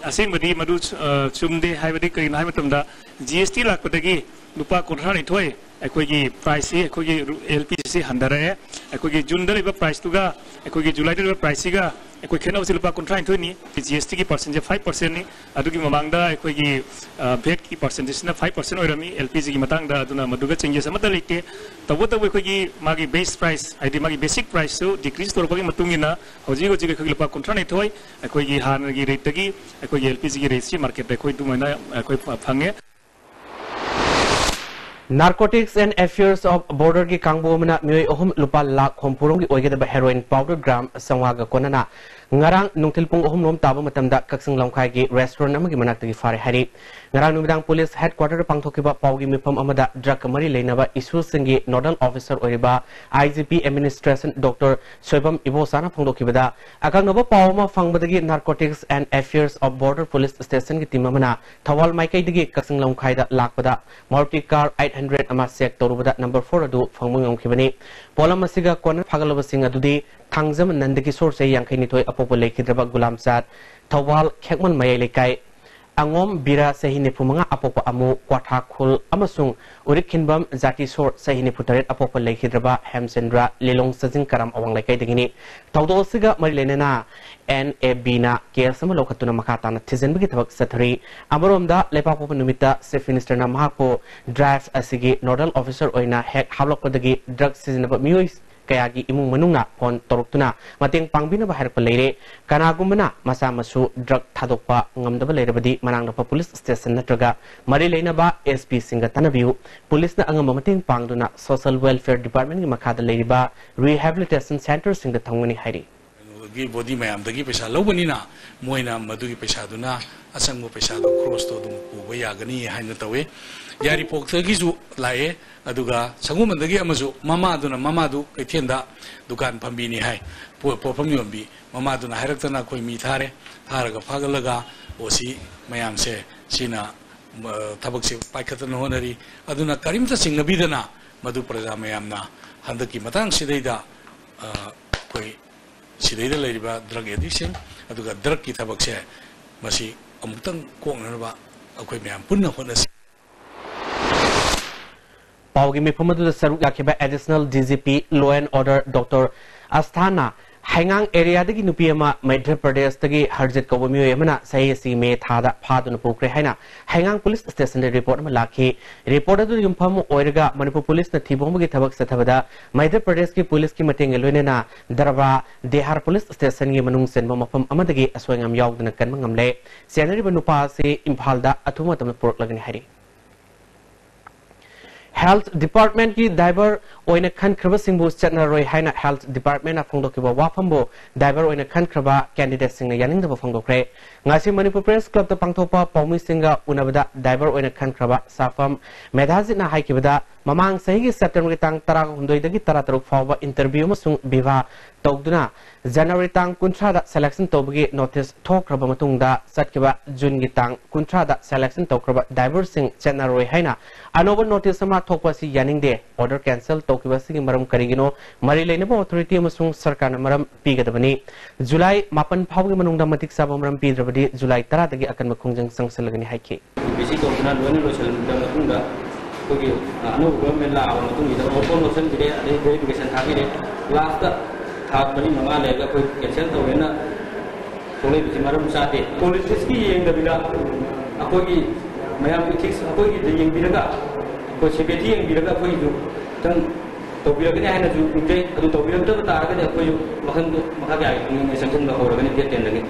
ꯑꯁꯦꯡꯕꯗꯤ ꯃꯗꯨ, ꯑ, ꯆꯨꯝꯗꯦ꯫ ꯍꯥꯏꯕꯗꯤ ꯀꯔꯤꯒꯤꯅꯣ ꯍꯥꯏꯕ ꯃꯇꯝꯗ G S T ꯂꯥꯛꯄꯗꯒꯤ ꯂꯨꯄꯥ ꯀꯨꯟꯊ꯭ꯔꯥ ꯅꯤꯊꯣꯏ ꯑꯩꯈꯣꯏꯒꯤ ꯄ꯭ꯔꯥꯏꯁꯁꯤ, ꯑꯩꯈꯣꯏꯒꯤ ꯔꯨ-, ꯑꯦꯜ ꯄꯤ ꯖꯤꯁꯤ ꯍꯟꯊꯔꯛꯑꯦ꯫ ꯑꯩꯈꯣꯏꯒꯤ ꯖꯨꯟꯗ ꯂꯩꯕ ꯄ꯭ꯔꯥꯏꯁꯇꯨꯒ ꯑꯩꯈꯣꯏꯒꯤ ꯖꯨꯂꯥꯏꯗ ꯂꯩꯕ ꯄ꯭ꯔꯥꯏꯁꯁꯤꯒ ꯑꯩꯈꯣꯏ ꯈꯦꯠꯅꯕꯁꯤ ꯂꯨꯄꯥ ꯀꯨꯟꯊ꯭ꯔꯥꯅꯤꯊꯣꯏꯅꯤ꯫ ꯖꯤ ꯑꯦꯁ ꯇꯤꯒꯤ ꯄꯥꯔꯁꯦꯟꯁꯦ ꯐꯥꯏꯚ ꯄꯥꯔꯁꯦꯟꯅꯤ꯫ ꯑꯗꯨꯒꯤ ꯃꯃꯥꯡꯗ ꯑꯩꯈꯣꯏꯒꯤ, ꯑ, ꯚꯦꯠꯀꯤ ꯄꯥꯔꯁꯦꯟꯇꯦꯖꯁꯤꯅ ꯐꯥꯏꯚ ꯄꯥꯔꯁꯦꯟ ꯑꯣꯏꯔꯝꯃꯤ ꯑꯦꯜ ꯄꯤ ꯖꯤꯒꯤ ꯃꯇꯥꯡꯗ꯫ ꯑꯗꯨꯅ ꯃꯗꯨꯒ ꯆꯦꯟꯖꯦꯁ ꯑꯃꯠꯇ ꯂꯩꯇꯦ꯫ ꯇꯧꯕꯇꯕꯨ ꯑꯩꯈꯣꯏꯒꯤ ꯃꯥꯒꯤ ꯕꯦꯁ ꯄ꯭ꯔꯥꯏꯁ, ꯍꯥꯏꯗꯤ ꯃꯥꯒꯤ ꯕꯦꯁꯤꯛ ꯄ꯭ꯔꯥꯏꯁꯁꯨ ꯗꯤꯀ꯭ꯔꯤꯁ ꯇꯧꯔꯛꯄꯒꯤ ꯃꯇꯨꯡ ꯏꯟꯅ ꯍꯧꯖꯤꯛ ꯍꯧꯖꯤꯛ ꯑꯩꯈꯣꯏꯒꯤ ꯂꯨꯄꯥ ꯀꯨꯟꯊ꯭ꯔꯥꯅꯤꯊꯣꯏ ꯑꯩꯈꯣꯏꯒꯤ ꯍꯥꯟꯅꯒꯤ ꯔꯦꯠꯇꯒꯤ ꯑꯩꯈꯣꯏꯒꯤ ꯑꯦꯜ ꯄꯤ ꯖꯤꯒꯤ ꯔꯦꯠꯁꯤ ꯃꯥꯔꯀꯦꯠꯇ ꯑꯩꯈꯣꯏ ꯑꯗꯨꯃꯥꯏꯅ ꯑꯩꯈꯣꯏ ꯐ-, ꯐꯪꯉꯦ꯫ Narcotics and Affairs of Borderꯒꯤ ꯀꯥꯡꯕꯨ ꯑꯃꯅ ꯃꯤꯑꯣꯏ ꯑꯍꯨꯝ ꯂꯨꯄꯥ ꯂꯥꯈ ꯍꯨꯝꯐꯨꯔꯣꯝꯒꯤ ꯑꯣꯏꯒꯗꯕ heroin powder gram ꯆꯥꯝꯃꯉꯥꯒ ꯀꯣꯟꯅꯅ ꯉꯔꯥꯡ ꯅꯨꯡꯊꯤꯜ ꯄꯨꯡ ꯑꯍꯨꯝ ꯔꯣꯝ ꯇꯥꯕ ꯃꯇꯝꯗ ꯀꯛꯆꯤꯡ ꯂꯝꯈꯥꯏꯒꯤ restaurant ꯑꯃꯒꯤ ꯃꯅꯥꯛꯇꯒꯤ ꯐꯥꯔꯦ ꯍꯥꯏꯔꯤ꯫ ꯉꯔꯥꯡ ꯅꯨꯃꯤꯗꯥꯡ ꯄꯨꯂꯤꯁ headquarterꯗ ꯄꯥꯡꯊꯣꯛꯈꯤꯕ ꯄꯥꯎꯒꯤ ꯃꯤꯐꯝ ꯑꯃꯗ drug ꯃꯔꯤ ꯂꯩꯅꯕ issueꯁꯤꯡꯒꯤ nodal officer ꯑꯣꯏꯔꯤꯕ I G P administration Doctor Soibam ꯏꯕꯣꯆꯥꯅ ꯐꯣꯡꯗꯣꯛꯈꯤꯕꯗ, ꯑꯀꯛꯅꯕ ꯄꯥꯎ ꯑꯃ ꯐꯪꯕꯗꯒꯤ Narcotics and Affairs of Border Police Stationꯒꯤ team ꯑꯃꯅ ꯊꯧꯕꯥꯜ ꯃꯥꯏꯀꯩꯗꯒꯤ ꯀꯛꯆꯤꯡ ꯂꯝꯈꯥꯏꯗ ꯂꯥꯛꯄꯗ Maruti car eight hundred ꯑꯃ check ꯇꯧꯔꯨꯕꯗ number four ꯑꯗꯨ ꯐꯪꯕ ꯉꯝꯈꯤꯕꯅꯤ꯫ ꯄꯣꯠꯂꯝ ꯑꯁꯤꯒ ꯀꯣꯟꯅ ꯐꯥꯒꯠꯂꯕꯁꯤꯡ ꯑꯗꯨꯗꯤ ꯊꯥꯡꯖꯝ ꯅꯟꯗꯀꯤꯁꯣꯔ, ꯆꯍꯤ ꯌꯥꯡꯈꯩꯅꯤꯊꯣꯏ, ꯑꯄꯣꯛꯄ ꯂꯩꯈꯤꯗ꯭ꯔꯕ ꯒꯨꯂꯥꯝꯆꯥꯠ, ꯊꯧꯕꯥꯜ ꯈꯦꯛꯃꯟ ꯃꯌꯥꯏ ꯂꯩꯀꯥꯏ, ꯑꯉꯣꯝ ꯕꯤꯔꯥ, ꯆꯍꯤ ꯅꯤꯐꯨꯃꯉꯥ, ꯑꯄꯣꯛꯄ ꯑꯃꯨ ꯀ꯭ꯋꯥꯊꯥꯈꯨꯜ, ꯑꯃꯁꯨꯡ ꯎꯔꯤꯛꯈꯤꯟꯕꯝ ꯖꯥꯇꯤꯁꯣꯔ, ꯆꯍꯤ ꯅꯤꯐꯨꯇꯔꯦꯠ, ꯑꯄꯣꯛꯄ ꯂꯩꯈꯤꯗ꯭ꯔꯕ ꯍꯦꯝꯆꯟꯗ꯭ꯔ, ꯂꯤꯂꯣꯡ ꯆꯥꯖꯤꯡ ꯀꯔꯥꯝ ꯑꯋꯥꯡ ꯂꯩꯀꯥꯏꯗꯒꯤꯅꯤ꯫ ꯊꯧꯗꯣꯛ ꯑꯁꯤꯒ ꯃꯔꯤ ꯂꯩꯅꯅ N A Bꯅ case ꯑꯃ ꯂꯧꯈꯠꯇꯨꯅ ꯃꯈꯥ ꯇꯥꯅ ꯊꯤꯖꯤꯟꯕꯒꯤ ꯊꯕꯛ ꯆꯠꯊꯔꯤ꯫ ꯑꯃꯔꯣꯝꯗ, ꯂꯩꯕꯥꯛꯄꯣꯛꯄ ꯅꯨꯃꯤꯠꯇ Chief Ministerꯅ ꯃꯍꯥꯛꯄꯨ drive ꯑꯁꯤꯒꯤ nodal officer ꯑꯣꯏꯅ ꯍꯦꯛ ꯍꯥꯞꯂꯛꯄꯗꯒꯤ drug ꯁꯤꯖꯤꯟꯅꯕ ꯃꯤꯑꯣꯏ ꯀꯌꯥꯒꯤ ꯏꯃꯨꯡ ꯃꯅꯨꯡꯅ phone ꯇꯧꯔꯛꯇꯨꯅ ꯃꯇꯦꯡ ꯄꯥꯡꯕꯤꯅꯕ ꯍꯥꯏꯔꯛꯄ ꯂꯩꯔꯦ꯫ ꯀꯅꯥꯒꯨꯝꯕꯅ ꯃꯆꯥ ꯃꯁꯨ drug ꯊꯥꯗꯣꯛꯄ ꯉꯝꯗꯕ ꯂꯩꯔꯕꯗꯤ ꯃꯅꯥꯛ ꯅꯛꯄ police station ꯅꯠꯇ꯭ꯔꯒ ꯃꯔꯤ ꯂꯩꯅꯕ S Pꯁꯤꯡꯒ ꯇꯥꯟꯅꯕꯤꯌꯨ꯫ ꯄꯨꯂꯤꯁꯅ ꯑꯉꯝꯕ ꯃꯇꯦꯡ ꯄꯥꯡꯗꯨꯅ Social Welfare Departmentꯀꯤ ꯃꯈꯥꯗ ꯂꯩꯔꯤꯕ rehabilitation centreꯁꯤꯡꯗ ꯊꯝꯒꯅꯤ ꯍꯥꯏꯔꯤ꯫ ꯀꯩꯅꯣꯒꯤ body ꯃꯌꯥꯝꯗꯒꯤ ꯄꯩꯁꯥ ꯂꯧꯕꯅꯤꯅ ꯃꯣꯏꯅ ꯃꯗꯨꯒꯤ ꯄꯩꯁꯥꯗꯨꯅ ꯑꯆꯪꯕ ꯄꯩꯁꯥꯗꯣ ꯈ꯭ꯔꯣꯁꯇꯣ ꯑꯗꯨꯝ ꯄꯨꯕ ꯌꯥꯒꯅꯤ ꯍꯥꯏꯅ ꯇꯧꯋꯤ꯫ ꯌꯥꯏꯔꯤꯄꯣꯛꯇꯒꯤꯁꯨ ꯂꯥꯛꯑꯦ, ꯑꯗꯨꯒ ꯁꯪꯒꯣꯝꯕꯟꯗꯒꯤ ꯑꯃꯁꯨ ꯃꯃꯥꯗꯨꯅ, ꯃꯃꯥꯗꯨ ꯀꯩꯊꯦꯜꯗ ꯗꯨꯀꯥꯟ ꯐꯝꯕꯤꯅꯤ ꯍꯥꯏ, ꯄꯣ-, ꯄꯣꯠꯐꯝ ꯌꯣꯟꯕꯤ꯫ ꯃꯃꯥꯗꯨꯅ ꯍꯥꯏꯔꯛꯇꯅ ꯑꯩꯈꯣꯏ ꯃꯤ ꯊꯥꯔꯦ, ꯊꯥꯔꯒ ꯐꯥꯒꯠꯂꯒ ꯑꯣ ꯁꯤ ꯃꯌꯥꯝꯁꯦ ꯁꯤꯅ, ꯑ, ꯊꯕꯛꯁꯦ ꯄꯥꯏꯈꯠꯇꯅ ꯍꯣꯠꯅꯔꯤ꯫ ꯑꯗꯨꯅ ꯀꯔꯤꯝꯇ ꯆꯤꯡꯅꯕꯤꯗꯅ ꯃꯗꯨ ꯄ꯭ꯔꯖꯥ ꯃꯌꯥꯝꯅ ꯍꯟꯗꯛꯀꯤ ꯃꯇꯥꯡꯁꯤꯗꯩꯗ, ꯑ, ꯑꯩꯈꯣꯏ ꯁꯤꯗꯩꯗ ꯂꯩꯔꯤꯕ drug addictꯁꯤꯡ, ꯑꯗꯨꯒ drugꯀꯤ ꯊꯕꯛꯁꯦ ꯃꯁꯤ ꯑꯃꯨꯛꯇꯪ ꯀꯣꯛꯅꯅꯕ ꯑꯩꯈꯣꯏ ꯃꯌꯥꯝ ꯄꯨꯟꯅ ꯍꯣꯠꯅꯁꯤ꯫ ꯄꯥꯎꯒꯤ ꯃꯤꯐꯝ ꯑꯗꯨꯗ ꯁꯔꯨꯛ ꯌꯥꯈꯤꯕ Additional D G P Law and Order Doctor ꯑꯁꯊꯥꯅ ꯍꯩꯉꯥꯡ ꯑꯦꯔꯤꯌꯥꯗꯒꯤ ꯅꯨꯄꯤ ꯑꯃ ꯃꯙ꯭ꯌ ꯄ꯭ꯔꯗꯦꯁꯇꯒꯤ ꯍꯔꯖꯤꯠ ꯀꯧꯕ ꯃꯤꯑꯣꯏ ꯑꯃꯅ ꯆꯍꯤ ꯑꯁꯤꯒꯤ ꯃꯦ ꯊꯥꯗ ꯐꯥꯗꯨꯅ ꯄꯨꯈ꯭ꯔꯦ ꯍꯥꯏꯅ ꯍꯩꯉꯥꯡ ꯄꯨꯂꯤꯁ ꯁ꯭ꯇꯦꯁꯟꯗ ꯔꯤꯄꯣꯔꯠ ꯑꯃ ꯂꯥꯛꯈꯤ꯫ ꯔꯤꯄꯣꯔꯠ ꯑꯗꯨꯗ ꯌꯨꯝꯐꯝ ꯑꯣꯏꯔꯒ ꯃꯅꯤꯄꯨꯔ ꯄꯨꯂꯤꯁꯅ ꯊꯤꯕ ꯍꯨꯝꯕꯒꯤ ꯊꯕꯛ ꯆꯠꯊꯕꯗ ꯃꯙ꯭ꯌ ꯄ꯭ꯔꯗꯦꯁꯀꯤ ꯄꯨꯂꯤꯁꯀꯤ ꯃꯇꯦꯡꯒ ꯂꯣꯏꯅꯅ ꯗꯔꯕꯥ ꯗꯦꯍꯥꯔ ꯄꯨꯂꯤꯁ ꯁ꯭ꯇꯦꯁꯟꯒꯤ ꯃꯅꯨꯡ ꯆꯟꯕ ꯃꯐꯝ ꯑꯃꯗꯒꯤ ꯑꯁꯣꯏ ꯑꯉꯥꯝ ꯌꯥꯎꯗꯅ ꯀꯟꯕ ꯉꯝꯂꯦ꯫ ꯆꯦꯟꯅꯔꯤꯕ ꯅꯨꯄꯥ ꯑꯁꯤ ꯏꯝꯐꯥꯜꯗ ꯑꯊꯨꯕ ꯃꯇꯝꯗ ꯄꯨꯔꯛꯂꯒꯅꯤ ꯍꯥꯏꯔꯤ꯫ Health Department ꯀꯤ ꯗꯥꯏꯚꯔ ꯑꯣꯏꯅ ꯈꯟꯈ꯭ꯔꯕꯁꯤꯡꯕꯨ ꯆꯠꯅꯔꯣꯏ ꯍꯥꯏꯅ Health Department ꯅ ꯐꯣꯡꯗꯣꯛꯈꯤꯕ ꯋꯥꯐꯝꯕꯨ ꯗꯥꯏꯚꯔ ꯑꯣꯏꯅ ꯈꯟꯈ꯭ꯔꯕ candidate ꯁꯤꯡꯅ ꯌꯥꯅꯤꯡꯗꯕ ꯐꯣꯡꯗꯣꯛꯈ꯭ꯔꯦ꯫ ꯉꯁꯤ ꯃꯅꯤꯄꯨꯔ ꯄ꯭ꯔꯦꯁ ꯀ꯭ꯂꯕꯇ ꯄꯥꯡꯊꯣꯛꯄ ꯄꯥꯎꯃꯤꯁꯤꯡꯒ ꯎꯅꯕꯗ ꯗꯥꯏꯚꯔ ꯑꯣꯏꯅ ꯈꯟꯈ꯭ꯔꯕ ꯁꯥꯐꯝ ꯃꯦꯙꯥꯖꯤꯠꯅ ꯍꯥꯏꯈꯤꯕꯗ, ꯃꯃꯥꯡ ꯆꯍꯤꯒꯤ ꯁꯦꯞꯇꯦꯝꯕꯔꯒꯤ ꯇꯥꯡ ꯇꯔꯥꯍꯨꯝꯗꯣꯏꯗꯒꯤ ꯇꯔꯥꯇꯔꯨꯛ ꯐꯥꯎꯕ interview ꯑꯃꯁꯨꯡ ꯚꯤꯚꯥ ꯇꯧꯗꯨꯅ ꯖꯅꯋꯥꯔꯤ ꯇꯥꯡ ꯀꯨꯟꯊ꯭ꯔꯥꯗ selection ꯇꯧꯕꯒꯤ notice ꯊꯣꯛꯈ꯭ꯔꯕ ꯃꯇꯨꯡꯗ ꯆꯠꯈꯤꯕ ꯖꯨꯟꯒꯤ ꯇꯥꯡ ꯀꯨꯟꯊ꯭ꯔꯥꯗ selection ꯇꯧꯈ꯭ꯔꯕ ꯗꯥꯏꯚꯔꯁꯤꯡ ꯆꯠꯅꯔꯣꯏ ꯍꯥꯏꯅ ꯑꯅꯧꯕ notice ꯑꯃ ꯊꯣꯛꯄ ꯑꯁꯤ ꯌꯥꯅꯤꯡꯗꯦ꯫ Order cancel ꯇꯧꯈꯤꯕ ꯑꯁꯤꯒꯤ ꯃꯔꯝ ꯀꯔꯤꯒꯤꯅꯣ? ꯃꯔꯤ ꯂꯩꯅꯕ authority ꯑꯃꯁꯨꯡ ꯁꯔꯀꯥꯔꯅ ꯃꯔꯝ ꯄꯤꯒꯗꯕꯅꯤ꯫ ꯖꯨꯂꯥꯏ ꯃꯥꯄꯟ ꯐꯥꯎꯕꯒꯤ ꯃꯅꯨꯡꯗ ꯃꯇꯤꯛ ꯆꯥꯕ ꯃꯔꯝ ꯄꯤꯗ꯭ꯔꯕꯗꯤ ꯖꯨꯂꯥꯏ ꯇꯔꯥꯗꯒꯤ ꯑꯀꯟꯕ ꯈꯣꯡꯖꯪ ꯆꯪꯁꯤꯜꯂꯒꯅꯤ ꯍꯥꯏꯈꯤ꯫ ꯕꯤꯖꯤ ꯇꯧꯗꯨꯅ ꯂꯣꯏꯅ ꯂꯣꯏꯁꯤꯜꯂꯕ ꯃꯇꯨꯡꯗ ꯑꯩꯈꯣꯏꯒꯤ, ꯑ, ꯑꯅꯧꯕ government ꯂꯥꯛꯑꯕ ꯃꯇꯨꯡꯁꯤꯗ ꯃꯐꯝ ꯂꯧꯁꯤꯟꯕꯤꯔꯦ, ꯑꯗꯩ verification ꯊꯥꯕꯤꯔꯦ꯫ Last ꯊꯥ ꯃꯔꯤ ꯃꯉꯥ ꯂꯩꯔꯒ ꯑꯩꯈꯣꯏ cancel ꯇꯧꯔꯦꯅ ꯊꯣꯛꯂꯛꯏꯕꯁꯤ ꯃꯔꯝ ꯆꯥꯗꯦ꯫ Politics ꯀꯤ ꯌꯦꯡꯗꯕꯤꯗ ꯑꯩꯈꯣꯏꯒꯤ ꯃꯌꯥꯝ ethics ꯑꯩꯈꯣꯏꯒꯤꯗ ꯌꯦꯡꯕꯤꯔꯒ, ꯑꯩꯈꯣꯏ sympathy ꯌꯦꯡꯕꯤꯔꯒ ꯑꯩꯈꯣꯏꯒꯤꯁꯨ ꯈꯤꯇꯪ ꯇꯧꯕꯤꯔꯛꯀꯅꯤ ꯍꯥꯏꯅꯁꯨ ꯈꯟꯖꯩ꯫ ꯑꯗꯨ ꯇꯧꯕꯤꯔꯛꯇꯕ ꯇꯥꯔꯒꯗꯤ ꯑꯩꯈꯣꯏꯁꯨ ꯃꯈꯜꯗꯣ ꯃꯈꯥ ꯀꯌꯥꯒꯤ ꯄꯨꯛꯅꯤꯡ ꯆꯪꯁꯤꯟꯕ ꯍꯧꯔꯒꯅꯤ date ten ꯗꯒꯤ꯫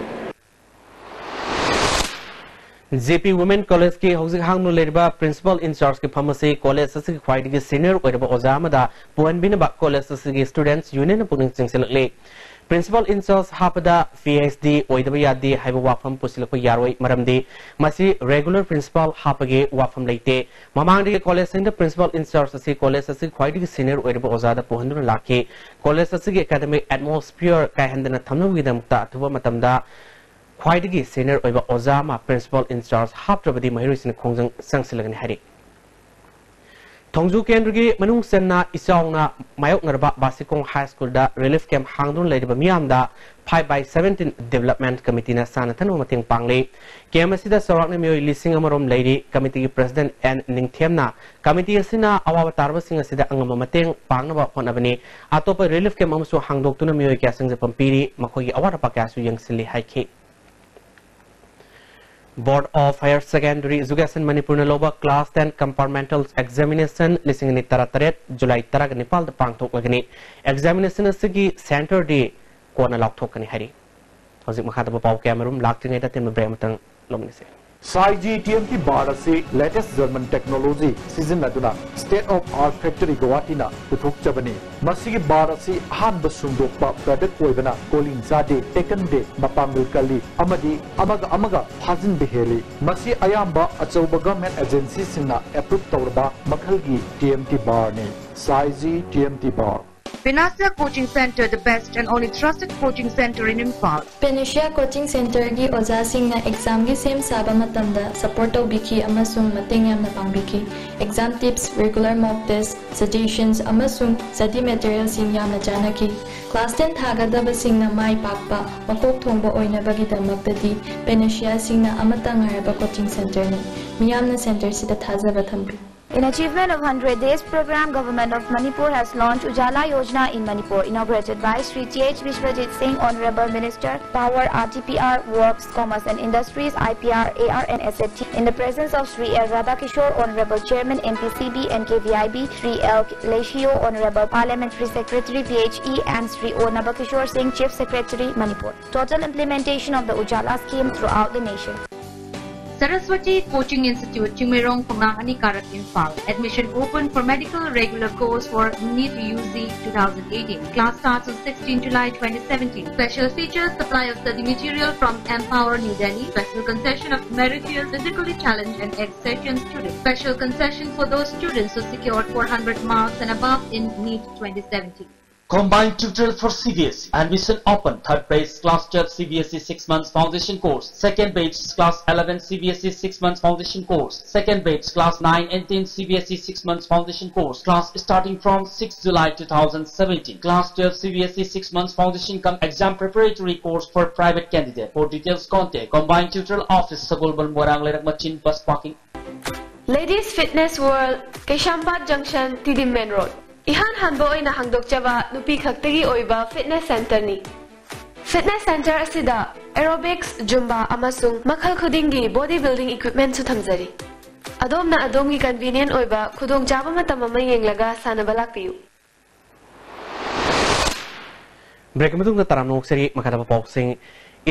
J P Women College ꯀꯤ ꯍꯧꯖꯤꯛ ꯍꯥꯡꯗꯨꯅ ꯂꯩꯔꯤꯕ principal in charge ꯀꯤ ꯐꯝ ꯑꯁꯤ college ꯑꯁꯤꯒꯤ ꯈ꯭ꯋꯥꯏꯗꯒꯤ senior ꯑꯣꯏꯔꯕ ꯑꯣꯖꯥ ꯑꯃꯗ ꯄꯨꯍꯟꯕꯤꯅꯕ college ꯑꯁꯤꯒꯤ students union ꯅ ꯄꯨꯛꯅꯤꯡ ꯆꯤꯡꯁꯤꯜꯂꯛꯂꯤ꯫ Principal in charge ꯍꯥꯞꯄꯗ P H D ꯑꯣꯏꯗꯕ ꯌꯥꯗꯦ ꯍꯥꯏꯕ ꯋꯥꯐꯝ ꯄꯨꯁꯤꯜꯂꯛꯄ ꯌꯥꯔꯣꯏ, ꯃꯔꯝꯗꯤ ꯃꯁꯤ regular principal ꯍꯥꯞꯄꯒꯤ ꯋꯥꯐꯝ ꯂꯩꯇꯦ꯫ ꯃꯃꯥꯡꯗꯒꯤ college ꯁꯤꯡꯗ principal in charge ꯑꯁꯤ college ꯑꯁꯤ ꯈ꯭ꯋꯥꯏꯗꯒꯤ senior ꯑꯣꯏꯔꯕ ꯑꯣꯖꯥꯗ ꯄꯨꯍꯟꯗꯨꯅ ꯂꯥꯛꯈꯤ꯫ College ꯑꯁꯤꯒꯤ academic atmosphere ꯀꯥꯏꯍꯟꯗꯅ ꯊꯝꯅꯕꯒꯤꯗꯃꯛꯇ ꯑꯊꯨꯕ ꯃꯇꯝꯗ ꯈ꯭ꯋꯥꯏꯗꯒꯤ senior ꯑꯣꯏꯕ ꯑꯣꯖꯥ ꯑꯃ principal in charge ꯍꯥꯞꯇ꯭ꯔꯕꯗꯤ ꯃꯍꯩꯔꯣꯏꯁꯤꯡꯅ ꯈꯣꯡꯖꯪ ꯆꯪꯁꯤꯜꯂꯒꯅꯤ ꯍꯥꯏꯔꯤ꯫ ꯊꯣꯡꯖꯨ ꯀꯦꯟꯗ꯭ꯔꯒꯤ ꯃꯅꯨꯡ ꯆꯟꯅ ꯏꯆꯥꯎꯅ ꯃꯥꯌꯣꯛꯅꯔꯕ ꯕꯥꯁꯤꯀꯣꯡ ꯍꯥꯏ ꯁ꯭ꯀꯨꯜꯗ ꯔꯤꯂꯤꯐ ꯀꯦꯝꯞ ꯍꯥꯡꯗꯨꯅ ꯂꯩꯔꯤꯕ ꯃꯤꯌꯥꯝꯗ ꯐꯥꯏꯚ ꯕꯥꯏ ꯁꯚꯦꯟꯇꯤꯟ ꯗꯤꯕꯂꯞꯃꯦꯟꯠ ꯀꯃꯤꯇꯤꯅ ꯆꯥꯅ ꯊꯛꯅꯕ ꯃꯇꯦꯡ ꯄꯥꯡꯂꯤ꯫ ꯀꯦꯝꯞ ꯑꯁꯤꯗ ꯆꯥꯎꯔꯥꯛꯅ ꯃꯤꯑꯣꯏ ꯂꯤꯁꯤꯡ ꯑꯃꯔꯣꯝ ꯂꯩꯔꯤ꯫ ꯀꯃꯤꯇꯤꯒꯤ ꯄ꯭ꯔꯁꯤꯗꯦꯟꯠ ꯑꯦꯟ ꯅꯤꯡꯊꯦꯝꯅ ꯀꯃꯤꯇꯤ ꯑꯁꯤꯅ ꯑꯋꯥꯕ ꯇꯥꯔꯕꯁꯤꯡ ꯑꯁꯤꯗ ꯑꯉꯝꯕ ꯃꯇꯦꯡ ꯄꯥꯡꯅꯕ ꯍꯣꯠꯅꯕꯅꯤ꯫ ꯑꯇꯣꯞꯄ ꯔꯤꯂꯤꯐ ꯀꯦꯝꯞ ꯑꯃꯁꯨ ꯍꯥꯡꯗꯣꯛꯇꯨꯅ ꯃꯤꯑꯣꯏ ꯀꯌꯥ ꯆꯪꯖꯐꯝ ꯄꯤꯔꯤ, ꯃꯈꯣꯏꯒꯤ ꯑꯋꯥꯠ ꯑꯄꯥ ꯀꯌꯥꯁꯨ ꯌꯦꯡꯁꯤꯜꯂꯤ ꯍꯥꯏꯈꯤ꯫ Board of Higher Secondary Education ꯃꯅꯤꯄꯨꯔꯅ ꯂꯧꯕ class ten compartmental examination ꯂꯤꯁꯤꯡ ꯑꯅꯤ ꯇꯔꯥꯇꯔꯦꯠ ꯖꯨꯂꯥꯏ ꯇꯔꯥꯒ ꯅꯤꯄꯥꯜꯗ ꯄꯥꯡꯊꯣꯛꯂꯒꯅꯤ꯫ Examination ꯑꯁꯤꯒꯤ centreꯗꯤ ꯀꯣꯟꯅ ꯂꯥꯎꯊꯣꯛꯀꯅꯤ ꯍꯥꯏꯔꯤ꯫ ꯍꯧꯖꯤꯛ ꯃꯈꯥ ꯇꯥꯕ ꯄꯥꯎ ꯀꯌꯥꯃꯔꯨꯝ ꯂꯥꯛꯇ꯭ꯔꯤꯉꯩꯗ ꯑꯇꯦꯟꯕ break ꯑꯃꯇꯪ ꯂꯧꯃꯤꯟꯅꯁꯤ꯫ ꯁꯥꯏꯖꯤ ꯇꯤ ꯑꯦꯝ ꯇꯤ ꯕꯥꯔ ꯑꯁꯤ latest German technology ꯁꯤꯖꯤꯟꯅꯗꯨꯅ state of art factory ꯒꯧꯍꯥꯇꯤꯅ ꯄꯨꯊꯣꯛꯆꯕꯅꯤ꯫ ꯃꯁꯤꯒꯤ ꯕꯥꯔ ꯑꯁꯤ ꯑꯍꯥꯟꯕ ꯁꯨꯡꯗꯣꯛꯄ product ꯑꯣꯏꯕꯅ ꯀꯣꯂꯤꯡ ꯆꯥꯗꯦ, ꯇꯦꯛꯀꯟꯗꯦ, ꯃꯄꯥꯡꯒꯜ ꯀꯜꯂꯤ ꯑꯃꯗꯤ ꯑꯃꯒ ꯑꯃꯒ ꯐꯥꯖꯤꯟꯕ ꯍꯦꯜꯂꯤ꯫ ꯃꯁꯤ ꯑꯌꯥꯝꯕ ꯑꯆꯧꯕ government agencyꯁꯤꯡꯅ approve ꯇꯧꯔꯕ ꯃꯈꯜꯒꯤ ꯇꯤ ꯑꯦꯝ ꯇꯤ ꯕꯥꯔꯅꯤ꯫ ꯁꯥꯏꯖꯤ T M T bar. Panacea Coaching Center, the best and only trusted coaching center in Imphal. Panacea Coaching Centerꯒꯤ ꯑꯣꯖꯥꯁꯤꯡꯅ examꯒꯤ ꯁꯦꯝ ꯁꯥꯕ ꯃꯇꯝꯗ support ꯇꯧꯕꯤꯈꯤ ꯑꯃꯁꯨꯡ ꯃꯇꯦꯡ ꯌꯥꯝꯅ ꯄꯥꯡꯕꯤꯈꯤ꯫ Exam tips, regular mock test, suggestions ꯑꯃꯁꯨꯡ study materialꯁꯤꯡ ꯌꯥꯝꯅ ꯆꯥꯟꯅꯈꯤ꯫ Class ten ꯊꯥꯒꯗꯕꯁꯤꯡꯅ ꯃꯥꯏ ꯄꯥꯛꯄ, ꯃꯀꯣꯛ ꯊꯣꯡꯕ ꯑꯣꯏꯅꯕꯒꯤꯗꯃꯛꯇꯗꯤ Panaceaꯁꯤꯡꯅ ꯑꯃꯠꯇ ꯉꯥꯏꯔꯕ coaching centerꯅꯤ꯫ ꯃꯤꯌꯥꯝꯅ centerꯁꯤꯗ ꯊꯥꯖꯕ ꯊꯝꯕꯤꯌꯨ꯫ In achievement of hundred days program, Government of Manipur has launched Ujala Yojana in Manipur, inaugurated by Shri T H Vishwajit Singh, Honorable Minister, Power, R T P R, Works, Commerce and Industries, I P R, A R and S F T, in the presence of Shri L Radhakishore, Honorable Chairman, N P C B and K V I B, Shri L Leishio, Honorable Parliamentary Secretary, P H E, and Shri O Nabakishore Singh, Chief Secretary, Manipur. Total implementation of the Ujala scheme throughout the nation. Saraswati Coaching Institute, Chingmeirong, Khonglang Anikarak, Imphal. Admission open for medical regular course for NEET U G two thousand eighteen. Class starts on sixteen July twenty seventeen. Special features: supply of study material from Empower New Delhi. Special concession of meritorious, physically challenged and ex-session students. Special concession for those students who secured four hundred marks and above in NEET twenty seventeen. Combined tutorial for C B S E. Admission open. Third batch class twelve C B S E six months foundation course. Second batch class eleven C B S E six months foundation course. Second batch class nine and ten C B S E six months foundation course. Class starting from sixth July two thousand seventeen. Class twelve C B S E six months foundation cum exam preparatory course for private candidate. For details contact Combined Tutorial Office, Sagolbal, Moirang Leirak Machin, bus parking. Ladies Fitness World, Keishampat Junction, Tidim Main Road. ꯏꯍꯥꯟ ꯍꯥꯟꯕ ꯑꯣꯏꯅ ꯍꯥꯡꯗꯣꯛꯆꯕ ꯅꯨꯄꯤ ꯈꯛꯇꯒꯤ ꯑꯣꯏꯕ fitness centreꯅꯤ꯫ Fitness centre ꯑꯁꯤꯗ aerobics, Zumba ꯑꯃꯁꯨꯡ ꯃꯈꯜ ꯈꯨꯗꯤꯡꯒꯤ body building equipmentꯁꯨ ꯊꯝꯖꯔꯤ꯫ ꯑꯗꯣꯝꯅ ꯑꯗꯣꯝꯒꯤ convenient ꯑꯣꯏꯕ ꯈꯨꯗꯣꯡꯆꯥꯕ ꯃꯇꯝ ꯑꯃ ꯌꯦꯡꯂꯒ ꯁꯥꯟꯅꯕ ꯂꯥꯛꯄꯤꯌꯨ꯫ Break ꯃꯇꯨꯡꯗ ꯇꯔꯥꯝꯅ ꯑꯣꯛꯆꯔꯤ꯫ ꯃꯈꯥ ꯇꯥꯕ ꯄꯥꯎꯁꯤꯡ꯫